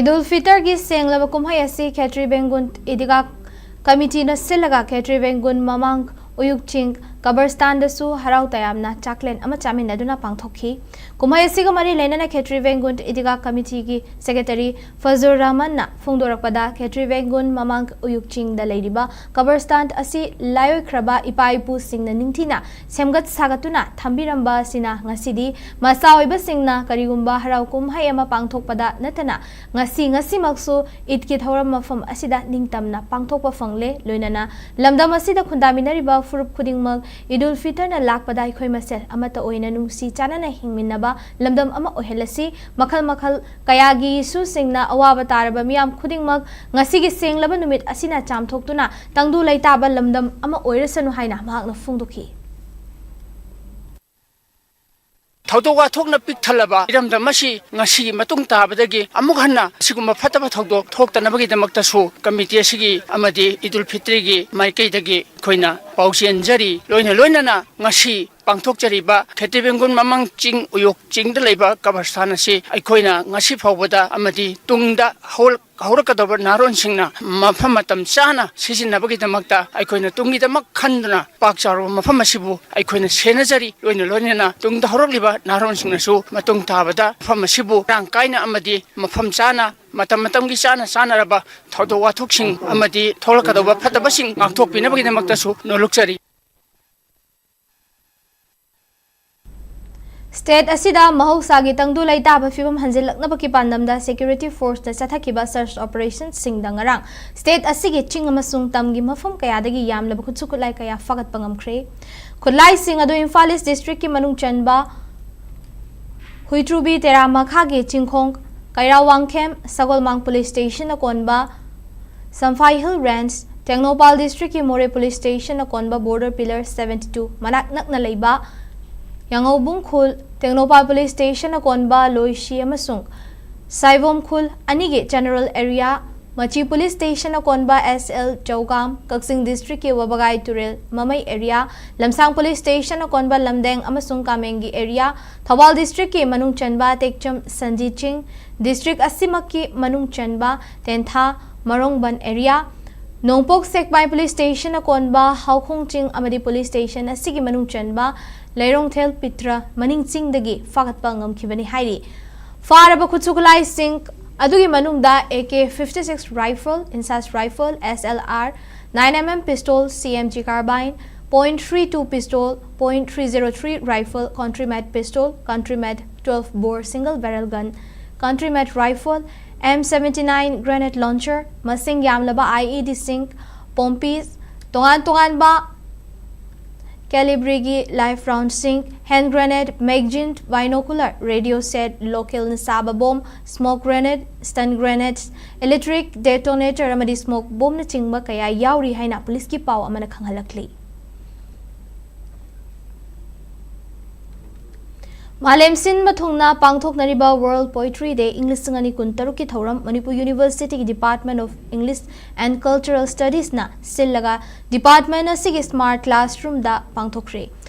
ꯏꯗꯨꯜ ꯐꯤꯇꯔꯒꯤ ꯁꯦꯡꯂꯕ ꯀꯨꯝꯍꯩ ꯑꯁꯤ ꯈꯦꯇ꯭ꯔꯤ ꯕꯦꯡꯒꯨꯟ ꯏꯗꯤꯒꯥ ꯀꯃꯤꯇꯤꯅ ꯁꯤꯜꯂꯒ ꯈꯦꯇ꯭ꯔꯤ ꯕꯦꯡꯒꯨꯟ ꯃꯃꯥꯡ ꯎꯌꯨꯛ ꯆꯤꯡ ꯀꯕꯔꯁꯇꯥꯟꯗꯁꯨ ꯍꯔꯥꯎ ꯇꯌꯥꯝꯅ ꯆꯥꯛꯂꯦꯟ ꯑꯃ ꯆꯥꯃꯤꯟꯅꯗꯨꯅ ꯄꯥꯡꯊꯣꯛꯈꯤ꯫ ꯀꯨꯝꯍꯩ ꯑꯁꯤꯒ ꯃꯔꯤ ꯂꯩꯅꯅ ꯈꯦꯇ꯭ꯔꯤ ꯕꯦꯡꯒꯨꯟ ꯏꯗꯤꯒꯥ ꯀꯃꯤꯇꯤꯒꯤ ꯁꯦꯀ꯭ꯔꯦꯇꯔꯤ ꯐꯖꯨꯔ ꯔꯍꯃꯟꯅ ꯐꯣꯡꯗꯣꯔꯛꯄꯗ, ꯈꯦꯇ꯭ꯔꯤ ꯕꯦꯡꯒꯨꯟ ꯃꯃꯥꯡ ꯎꯌꯨꯛ ꯆꯤꯡꯗ ꯂꯩꯔꯤꯕ ꯀꯕꯔꯁꯇꯥꯟ ꯑꯁꯤ ꯂꯥꯏꯑꯣꯏꯈ꯭ꯔꯕ ꯏꯄꯥ ꯏꯄꯨꯁꯤꯡꯅ ꯅꯤꯡꯊꯤꯅ ꯁꯦꯝꯒꯠ ꯁꯥꯒꯠꯇꯨꯅ ꯊꯝꯕꯤꯔꯝꯕ ꯑꯁꯤꯅ ꯉꯁꯤꯗꯤ ꯃꯆꯥ ꯑꯣꯏꯕꯁꯤꯡꯅ ꯀꯔꯤꯒꯨꯝꯕ ꯍꯔꯥꯎ ꯀꯨꯝꯍꯩ ꯑꯃ ꯄꯥꯡꯊꯣꯛꯄꯗ ꯅꯠꯇꯅ ꯉꯁꯤ ꯉꯁꯤꯃꯛꯁꯨ ꯏꯗꯀꯤ ꯊꯧꯔꯝ ꯃꯐꯝ ꯑꯁꯤꯗ ꯅꯤꯡꯇꯝꯅ ꯄꯥꯡꯊꯣꯛꯄ ꯐꯪꯂꯦ꯫ ꯂꯣꯏꯅꯅ ꯂꯝꯗꯝ ꯑꯁꯤꯗ ꯈꯨꯟꯗꯥꯃꯤꯟꯅꯔꯤꯕ ꯐꯨꯔꯨꯞ ꯈꯨꯗꯤꯡꯃꯛ ꯏꯗꯨꯜ ꯐꯤꯇꯔꯅ ꯂꯥꯛꯄꯗ ꯑꯩꯈꯣꯏ ꯃꯁꯦꯜ ꯑꯃꯠꯇ ꯑꯣꯏꯅ ꯅꯨꯡꯁꯤ ꯆꯥꯟꯅꯅ ꯍꯤꯡꯃꯤꯟꯅꯕ ꯂꯝꯗꯝ ꯑꯃ ꯑꯣꯏꯍꯜꯂꯁꯤ꯫ ꯃꯈꯜ ꯃꯈꯜ ꯀꯌꯥꯒꯤ ꯏꯁꯨꯁꯤꯡꯅ ꯑꯋꯥꯕ ꯇꯥꯔꯕ ꯃꯤꯌꯥꯝ ꯈꯨꯗꯤꯡꯃꯛ ꯉꯁꯤꯒꯤ ꯁꯦꯡꯂꯕ ꯅꯨꯃꯤꯠ ꯑꯁꯤꯅ ꯆꯥꯝꯊꯣꯛꯇꯨꯅ ꯇꯪꯗꯨ ꯂꯩꯇꯥꯕ ꯂꯝꯗꯝ ꯑꯃ ꯑꯣꯏꯔꯁꯅꯨ ꯍꯥꯏꯅ ꯃꯍꯥꯛꯅ ꯐꯣꯡꯗꯣꯛꯈꯤ꯫ ꯊꯧꯗꯣꯛ ꯋꯥꯊꯣꯛꯅ ꯄꯤꯛ ꯊꯜꯂꯕ ꯏꯔꯝꯗꯝ ꯑꯁꯤ ꯉꯁꯤꯒꯤ ꯃꯇꯨꯡ ꯇꯥꯕꯗꯒꯤ ꯑꯃꯨꯛ ꯍꯟꯅ ꯑꯁꯤꯒꯨꯝꯕ ꯐꯠꯇꯕ ꯊꯧꯗꯣꯛ ꯊꯣꯛꯇꯅꯕꯒꯤꯗꯃꯛꯇꯁꯨ ꯀꯃꯤꯇꯤ ꯑꯁꯤꯒꯤ ꯑꯃꯗꯤ ꯏꯗꯨꯜ ꯐꯤꯇ꯭ꯔꯤꯒꯤ ꯃꯥꯏꯀꯩꯗꯒꯤ ꯑꯩꯈꯣꯏꯅ ꯄꯥꯎ ꯆꯦꯟꯖꯔꯤ꯫ ꯂꯣꯏꯅ ꯂꯣꯏꯅꯅ ꯉꯁꯤ ꯄꯥꯡꯊꯣꯛꯆꯔꯤꯕ ꯈꯦꯇ꯭ꯔꯤꯕꯦꯡꯒꯨꯟ ꯃꯃꯥꯡ ꯆꯤꯡ ꯎꯌꯣꯛ ꯆꯤꯡꯗ ꯂꯩꯕ ꯀꯕꯔꯁꯇꯥꯟ ꯑꯁꯤ ꯑꯩꯈꯣꯏꯅ ꯉꯁꯤ ꯐꯥꯎꯕꯗ ꯑꯃꯗꯤ ꯇꯨꯡꯗ ꯍꯧꯔꯛ-, ꯍꯧꯔꯛꯀꯗꯧꯕ ꯅꯍꯥꯔꯣꯟꯁꯤꯡꯅ ꯃꯐꯝ ꯃꯇꯝ ꯆꯥꯅ ꯁꯤꯖꯤꯟꯅꯕꯒꯤꯗꯃꯛꯇ ꯑꯩꯈꯣꯏꯅ ꯇꯨꯡꯒꯤꯗꯃꯛ ꯈꯟꯗꯨꯅ ꯄꯥꯛ ꯆꯥꯎꯔꯕ ꯃꯐꯝ ꯑꯁꯤꯕꯨ ꯑꯩꯈꯣꯏꯅ ꯁꯦꯟꯅꯖꯔꯤ꯫ ꯂꯣꯏꯅ ꯂꯣꯏꯅꯅ ꯇꯨꯡꯗ ꯍꯧꯔꯛꯂꯤꯕ ꯅꯍꯥꯔꯣꯟꯁꯤꯡꯅꯁꯨ ꯃꯇꯨꯡ ꯇꯥꯕꯗ ꯃꯐꯝ ꯑꯁꯤꯕꯨ ꯃꯔꯥꯡ ꯀꯥꯏꯅ ꯑꯃꯗꯤ ꯃꯐꯝ ꯆꯥꯅ ꯃꯇꯝ ꯃꯇꯝꯒꯤ ꯆꯥꯅ ꯆꯥꯅꯔꯕ ꯊꯧꯗꯣꯛ ꯋꯥꯊꯣꯛꯁꯤꯡ ꯑꯃꯗꯤ ꯊꯣꯛꯂꯛꯀꯗꯧꯕ ꯐꯠꯇꯕꯁꯤꯡ ꯉꯥꯛꯊꯣꯛꯄꯤꯅꯕꯒꯤꯗꯃꯛꯇꯁꯨ ꯅꯣꯂꯨꯛꯆꯔꯤ꯫ ꯁ꯭ꯇꯦꯠ ꯑꯁꯤꯗ ꯃꯍꯧꯁꯥꯒꯤ ꯇꯪꯗꯨ ꯂꯩꯇꯥꯕ ꯐꯤꯕꯝ ꯍꯟꯖꯤꯜꯂꯛꯅꯕꯒꯤ ꯄꯥꯟꯗꯝꯗ ꯁꯦꯀ꯭ꯌꯨꯔꯤꯇꯤ ꯐꯣꯔꯁꯇ ꯆꯠꯊꯈꯤꯕ ꯁꯔꯆ ꯑꯣꯄꯔꯦꯁꯟꯁꯤꯡꯗ ꯉꯔꯥꯡ ꯁ꯭ꯇꯦꯠ ꯑꯁꯤꯒꯤ ꯆꯤꯡ ꯑꯃꯁꯨꯡ ꯇꯝꯒꯤ ꯃꯐꯝ ꯀꯌꯥꯗꯒꯤ ꯌꯥꯝꯂꯕ ꯈꯨꯠꯁꯨ ꯈꯨꯠꯂꯥꯏ ꯀꯌꯥ ꯐꯥꯒꯠꯄ ꯉꯝꯈ꯭ꯔꯦ꯫ ꯈꯨꯠꯂꯥꯏꯁꯤꯡ ꯑꯗꯨ ꯏꯝꯐꯥꯜ ꯏꯁ ꯗꯤꯁꯇ꯭ꯔꯤꯛꯀꯤ ꯃꯅꯨꯡ ꯆꯟꯕ ꯍꯨꯏꯇ꯭ꯔꯨꯕꯤ ꯇꯦꯔꯥ ꯃꯈꯥꯒꯤ ꯆꯤꯡꯈꯣꯡ, ꯀꯩꯔꯥꯎ ꯋꯥꯡꯈꯦꯝ, ꯁꯒꯣꯜꯃꯥꯡ ꯄꯨꯂꯤꯁ ꯁ꯭ꯇꯦꯁꯟꯅ ꯀꯣꯟꯕ ꯁꯝꯐꯥꯏ ꯍꯤꯜ ꯔꯦꯟꯖ, ꯇꯦꯡꯅꯧꯄꯥꯜ ꯗꯤꯁꯇ꯭ꯔꯤꯛꯀꯤ ꯃꯣꯔꯦ ꯄꯨꯂꯤꯁ ꯁ꯭ꯇꯦꯁꯟꯅ ꯀꯣꯟꯕ ꯕꯣꯔꯗꯔ ꯄꯤꯂꯔ seventy two ꯃꯅꯥꯛ ꯅꯛꯅ ꯂꯩꯕ ꯌꯥꯉꯧꯕꯨꯡ ꯈꯨꯜ, ꯇꯦꯡꯅꯧꯄꯥꯜ ꯄꯨꯂꯤꯁ ꯁ꯭ꯇꯦꯁꯟꯅ ꯀꯣꯟꯕ ꯂꯣꯏꯁꯤ ꯑꯃꯁꯨꯡ ꯁꯥꯏꯕꯣꯝ ꯈꯨꯜ ꯑꯅꯤꯒꯤ ꯖꯦꯅꯔꯦꯜ ꯑꯦꯔꯤꯌꯥ, ꯃꯆꯤ ꯄꯨꯂꯤꯁ ꯁ꯭ꯇꯦꯁꯟꯅ ꯀꯣꯟꯕ ꯑꯦꯁ ꯑꯦꯜ ꯆꯧꯒꯥꯝ, ꯀꯛꯆꯤꯡ ꯗꯤꯁꯇ꯭ꯔꯤꯛꯀꯤ ꯋꯥꯕꯒꯥꯏ ꯇꯨꯔꯦꯜ ꯃꯃꯩ ꯑꯦꯔꯤꯌꯥ, ꯂꯝꯁꯥꯡ ꯄꯨꯂꯤꯁ ꯁ꯭ꯇꯦꯁꯟꯅ ꯀꯣꯟꯕ ꯂꯝꯗꯦꯡ ꯑꯃꯁꯨꯡ ꯀꯥꯃꯦꯡꯒꯤ ꯑꯦꯔꯤꯌꯥ, ꯊꯧꯕꯥꯜ ꯗꯤꯁꯇ꯭ꯔꯤꯛꯀꯤ ꯃꯅꯨꯡ ꯆꯟꯕ ꯇꯦꯛꯆꯝ ꯁꯟꯖꯤ ꯆꯤꯡ, ꯗꯤꯁꯇ꯭ꯔꯤꯛ ꯑꯁꯤꯃꯛꯀꯤ ꯃꯅꯨꯡ ꯆꯟꯕ ꯇꯦꯟꯊꯥ ꯃꯔꯣꯡꯕꯟ ꯑꯦꯔꯤꯌꯥ, ꯅꯣꯡꯄꯣꯛ ꯁꯦꯛꯃꯥꯏ ꯄꯨꯂꯤꯁ ꯁ꯭ꯇꯦꯁꯟꯅ ꯀꯣꯟꯕ ꯍꯥꯎꯈꯣꯡ ꯆꯤꯡ ꯑꯃꯗꯤ ꯄꯨꯂꯤꯁ ꯁ꯭ꯇꯦꯁꯟ ꯑꯁꯤꯒꯤ ꯃꯅꯨꯡ ꯆꯟꯕ ꯂꯩꯔꯣꯡꯊꯦꯜ ꯄꯤꯇ꯭ꯔ ꯃꯅꯤꯡ ꯆꯤꯡꯗꯒꯤ ꯐꯥꯒꯠꯄ ꯉꯝꯈꯤꯕꯅꯤ ꯍꯥꯏꯔꯤ꯫ ꯐꯥꯔꯕ ꯈꯨꯠꯁꯨ ꯈꯨꯠꯂꯥꯏꯁꯤꯡ ꯑꯗꯨꯒꯤ ꯃꯅꯨꯡꯗ A K fifty six rifle, INSAS rifle, S L R, nine M M pistol, C M G carbine, point three two pistol, point three zero three rifle, country made pistol, country made twelve bore single barrel gun, country made rifle, M seventy nine grenade launcher, ꯃꯁꯤꯡ ꯌꯥꯝꯂꯕ I E D ꯁꯤꯡ, ꯄꯣꯝꯄꯤꯁ, ꯇꯣꯉꯥꯟ ꯇꯣꯉꯥꯟꯕ ꯀꯦꯂꯤꯕ꯭ꯔꯤꯒꯤ live ꯔꯥꯎꯟꯁꯤꯡ, hand grenade, magazine, binocular, radio set, ꯂꯣꯀꯦꯜꯅ ꯁꯥꯕ bomb, smoke grenade, stun grenade, electric detonator ꯑꯃꯗꯤ ꯁ꯭ꯃꯣꯛ ꯕꯣꯝꯅꯆꯤꯡꯕ ꯀꯌꯥ ꯌꯥꯎꯔꯤ ꯍꯥꯏꯅ ꯄꯨꯂꯤꯁꯀꯤ ꯄꯥꯎ ꯑꯃꯅ ꯈꯪꯍꯜꯂꯛꯂꯤ꯫ ꯃꯥꯂꯦꯝ ꯁꯤꯟꯕ ꯊꯨꯡꯅ ꯄꯥꯡꯊꯣꯛꯅꯔꯤꯕ World Poetry Day ꯏꯪ ꯂꯤꯁꯤꯡ ꯑꯅꯤ ꯀꯨꯟꯇꯔꯨꯛꯀꯤ ꯊꯧꯔꯝ Manipur Universityꯒꯤ Department of English and Cultural Studiesꯅ ꯁꯤꯜꯂꯒ department ꯑꯁꯤꯒꯤ smart classroomꯗ ꯄꯥꯡꯊꯣꯛꯈ꯭ꯔꯦ꯫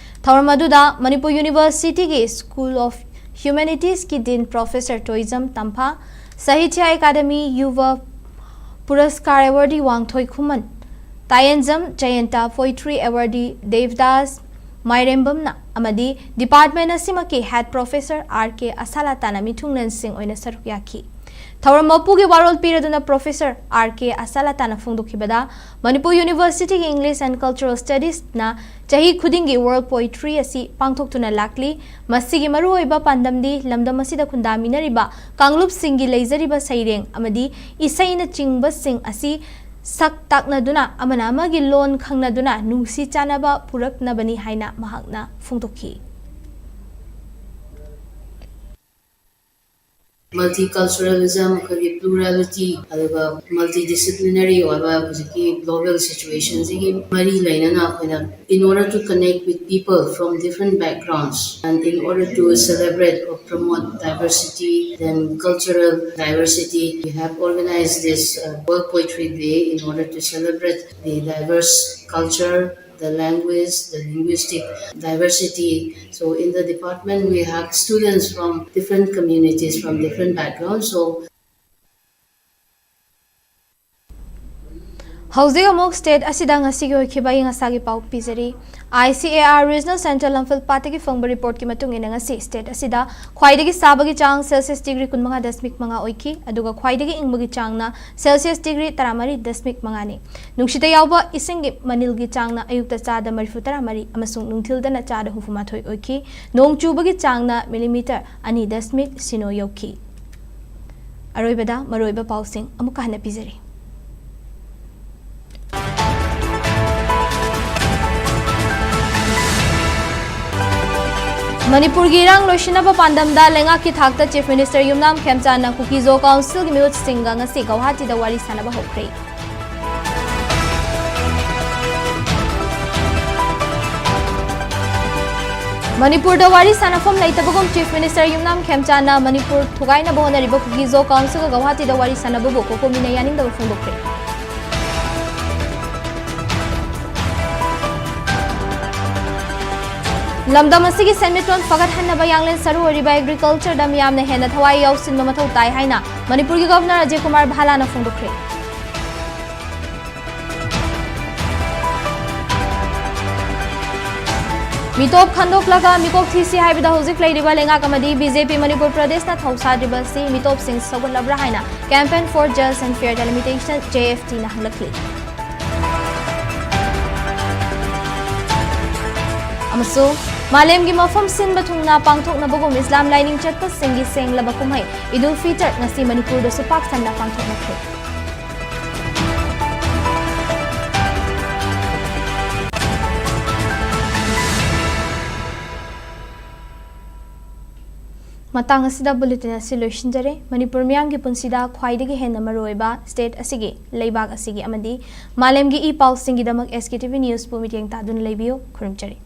ꯊꯧꯔꯝ ꯑꯗꯨꯗ ꯃꯅꯤꯄꯨꯔ Universityꯒꯤ School of Humanitiesꯀꯤ Dean Professor Toijam Tampha, Sahitya Akademi Yuva Puraskar awardee Wangthoi Khuman, Tayenjam Jayanta Poetry awardee Debdas ꯃꯥꯏꯔꯦꯝꯕꯝꯅ ꯑꯃꯗꯤ department ꯑꯁꯤꯃꯛꯀꯤ head professor R K ꯑꯁꯥꯂꯥꯇꯥꯅ ꯃꯤꯊꯨꯡꯂꯦꯟꯁꯤꯡ ꯑꯣꯏꯅ ꯁꯔꯨꯛ ꯌꯥꯈꯤ꯫ ꯊꯧꯔꯝ ꯃꯄꯨꯒꯤ ꯋꯥꯔꯣꯜ ꯄꯤꯔꯗꯨꯅ Professor R K ꯑꯁꯥꯂꯥꯇꯥꯅ ꯐꯣꯡꯗꯣꯛꯈꯤꯕꯗ, Manipur Universityꯒꯤ English and Cultural Studiesꯅ ꯆꯍꯤ ꯈꯨꯗꯤꯡꯒꯤ World Poetry ꯑꯁꯤ ꯄꯥꯡꯊꯣꯛꯇꯨꯅ ꯂꯥꯛꯂꯤ꯫ ꯃꯁꯤꯒꯤ ꯃꯔꯨꯑꯣꯏꯕ ꯄꯥꯟꯗꯝꯗꯤ ꯂꯝꯗꯝ ꯑꯁꯤꯗ ꯈꯨꯟꯗꯥꯃꯤꯟꯅꯔꯤꯕ ꯀꯥꯡꯂꯨꯞꯁꯤꯡꯒꯤ ꯂꯩꯖꯔꯤꯕ ꯁꯩꯔꯦꯡ ꯑꯃꯗꯤ ꯏꯁꯩꯅꯆꯤꯡꯕꯁꯤꯡ ꯑꯁꯤ ꯁꯛ ꯇꯥꯛꯅꯗꯨꯅ ꯑꯃꯅ ꯑꯃꯒꯤ ꯂꯣꯟ ꯈꯪꯅꯗꯨꯅ ꯅꯨꯡꯁꯤ ꯆꯥꯟꯅꯕ ꯄꯨꯔꯛꯅꯕꯅꯤ ꯍꯥꯏꯅ ꯃꯍꯥꯛꯅ ꯐꯣꯡꯗꯣꯛꯈꯤ꯫ Multiculturalism, ꯑꯩꯈꯣꯏꯒꯤ plurality, ꯑꯗꯨꯒ multidisciplinary ꯑꯣꯏꯕ ꯍꯧꯖꯤꯛꯀꯤ global situationꯁꯤꯒꯤ ꯃꯔꯤ ꯂꯩꯅꯅ ꯑꯩꯈꯣꯏꯅ, in order to connect with people from different backgrounds and in order to celebrate or promote diversity, then cultural diversity, we have organized this uh, World Poetry Day in order to celebrate the diverse culture, the language, the linguistic diversity. So in the department, we have students from different communities, from different backgrounds. So ꯍꯧꯖꯤꯛ ꯑꯃꯨꯛ state ꯑꯁꯤꯗ ꯉꯁꯤꯒꯤ ꯑꯣꯏꯈꯤꯕ ꯑꯏꯪ ꯑꯁꯥꯒꯤ ꯄꯥꯎ ꯄꯤꯖꯔꯤ꯫ I C A R Regional Centre ꯂꯝꯐꯦꯜꯄꯥꯠꯇꯒꯤ ꯐꯪꯕ reportꯀꯤ ꯃꯇꯨꯡ ꯏꯟꯅ ꯉꯁꯤ state ꯑꯁꯤꯗ ꯈ꯭ꯋꯥꯏꯗꯒꯤ ꯁꯥꯕꯒꯤ ꯆꯥꯡ Celsius degree ꯀꯨꯟꯃꯉꯥ ꯗꯁꯃꯤꯛ ꯃꯉꯥ ꯑꯣꯏꯈꯤ, ꯑꯗꯨꯒ ꯈ꯭ꯋꯥꯏꯗꯒꯤ ꯏꯪꯕꯒꯤ ꯆꯥꯡꯅ Celsius degree ꯇꯔꯥꯃꯔꯤ ꯗꯁꯃꯤꯛ ꯃꯉꯥꯅꯤ꯫ ꯅꯨꯡꯁꯤꯠꯇ ꯌꯥꯎꯕ ꯏꯁꯤꯡꯒꯤ ꯃꯅꯤꯜꯒꯤ ꯆꯥꯡꯅ ꯑꯌꯨꯛꯇ ꯆꯥꯗ ꯃꯔꯤꯐꯨ ꯇꯔꯥꯃꯔꯤ ꯑꯃꯁꯨꯡ ꯅꯨꯡꯊꯤꯜꯗꯅ ꯆꯥꯗ ꯍꯨꯝꯐꯨ ꯃꯥꯊꯣꯏ ꯑꯣꯏꯈꯤ꯫ ꯅꯣꯡ ꯆꯨꯕꯒꯤ ꯆꯥꯡꯅ millimetre ꯑꯅꯤ ꯗꯁꯃꯤꯛ ꯁꯤꯅꯣ ꯌꯧꯈꯤ꯫ ꯑꯔꯣꯏꯕꯗ ꯃꯔꯨꯑꯣꯏꯕ ꯄꯥꯎꯁꯤꯡ ꯑꯃꯨꯛꯀ ꯍꯟꯅ ꯄꯤꯖꯔꯤ꯫ ꯃꯅꯤꯄꯨꯔꯒꯤ ꯏꯔꯥꯡ ꯂꯣꯏꯁꯤꯟꯅꯕ ꯄꯥꯟꯗꯝꯗ ꯂꯩꯉꯥꯛꯀꯤ ꯊꯥꯛꯇ Chief Minister ꯌꯨꯝꯅꯥꯝ ꯈꯦꯝꯆꯥꯟꯅ ꯀꯨꯀꯤ-ꯖꯣ Councilꯒꯤ ꯃꯤꯍꯨꯠꯁꯤꯡꯒ ꯉꯁꯤ ꯒꯧꯍꯥꯇꯤꯗ ꯋꯥꯔꯤ ꯁꯥꯟꯅꯕ ꯍꯧꯈ꯭ꯔꯦ꯫ ꯃꯅꯤꯄꯨꯔꯗ ꯋꯥꯔꯤ ꯁꯥꯟꯅꯐꯝ ꯂꯩꯇꯕꯒꯨꯝ Chief Minister ꯌꯨꯝꯅꯥꯝ ꯈꯦꯝꯆꯥꯟꯅ ꯃꯅꯤꯄꯨꯔ ꯊꯨꯒꯥꯏꯅꯕ ꯍꯣꯠꯅꯔꯤꯕ ꯀꯨꯀꯤ-ꯖꯣ Councilꯒ ꯒꯧꯍꯥꯇꯤꯗ ꯋꯥꯔꯤ ꯁꯥꯟꯅꯕꯕꯨ ꯀꯣꯀꯣꯃꯤꯅ ꯌꯥꯅꯤꯡꯗꯕ ꯐꯣꯡꯗꯣꯛꯈ꯭ꯔꯦ꯫ ꯂꯝꯗꯝ ꯑꯁꯤꯒꯤ ꯁꯦꯟꯃꯤꯠꯂꯣꯟ ꯐꯒꯠꯍꯟꯅꯕ ꯌꯥꯡꯂꯦꯟ ꯁꯔꯨ ꯑꯣꯏꯔꯤꯕ Agricultureꯗ ꯃꯤꯌꯥꯝꯅ ꯍꯦꯟꯅ ꯊꯋꯥꯏ ꯌꯥꯎꯁꯤꯟꯕ ꯃꯊꯧ ꯇꯥꯏ ꯍꯥꯏꯅ ꯃꯅꯤꯄꯨꯔꯒꯤ Governor ꯑꯖꯌ ꯀꯨꯃꯥꯔ ꯚꯥꯂꯥꯅ ꯐꯣꯡꯗꯣꯛꯈ꯭ꯔꯦ꯫ ꯃꯤꯇꯣꯞ ꯈꯟꯗꯣꯛꯂꯒ ꯃꯤꯀꯣꯛ ꯊꯤꯁꯤ ꯍꯥꯏꯕꯗ ꯍꯧꯖꯤꯛ ꯂꯩꯔꯤꯕ ꯂꯩꯉꯥꯛ ꯑꯃꯗꯤ BJP ꯃꯅꯤꯄꯨꯔ ꯄ꯭ꯔꯗꯦꯁꯅ ꯊꯧꯁꯥꯗ꯭ꯔꯤꯕ ꯑꯁꯤ ꯃꯤꯇꯣꯞꯁꯤꯡ ꯁꯧꯒꯠꯂꯕ꯭ꯔꯥ ꯍꯥꯏꯅ Campaign for Just and Fair Delimitation, JFTꯅ ꯍꯪꯂꯛꯂꯤ꯫ ꯑꯃꯁꯨꯡ ꯃꯥꯂꯦꯝꯒꯤ ꯃꯐꯝ ꯁꯤꯟꯕ ꯊꯨꯡꯅ ꯄꯥꯡꯊꯣꯛꯅꯕꯒꯨꯝ ꯏꯁꯂꯥꯝ ꯂꯥꯏꯅꯤꯡ ꯆꯠꯄꯁꯤꯡꯒꯤ ꯁꯦꯡꯂꯕ ꯀꯨꯝꯍꯩ ꯏꯗꯨꯜ ꯐꯤꯇꯔ ꯉꯁꯤ ꯃꯅꯤꯄꯨꯔꯗꯁꯨ ꯄꯥꯛ ꯁꯟꯅ ꯄꯥꯡꯊꯣꯛꯅꯈ꯭ꯔꯦ꯫ ꯃꯇꯥꯡ ꯑꯁꯤꯗ bulletin ꯑꯁꯤ ꯂꯣꯏꯁꯤꯟꯖꯔꯦ꯫ ꯃꯅꯤꯄꯨꯔ ꯃꯤꯌꯥꯝꯒꯤ ꯄꯨꯟꯁꯤꯗ ꯈ꯭ꯋꯥꯏꯗꯒꯤ ꯍꯦꯟꯅ ꯃꯔꯨꯑꯣꯏꯕ state ꯑꯁꯤꯒꯤ, ꯂꯩꯕꯥꯛ ꯑꯁꯤꯒꯤ ꯑꯃꯗꯤ ꯃꯥꯂꯦꯝꯒꯤ ꯏ ꯄꯥꯎꯁꯤꯡꯒꯤꯗꯃꯛ SKTV Newsꯄꯨ ꯃꯤꯠꯌꯦꯡ ꯇꯥꯗꯨꯅ ꯂꯩꯕꯤꯌꯨ꯫ ꯈꯨꯔꯨꯝꯖꯔꯤ꯫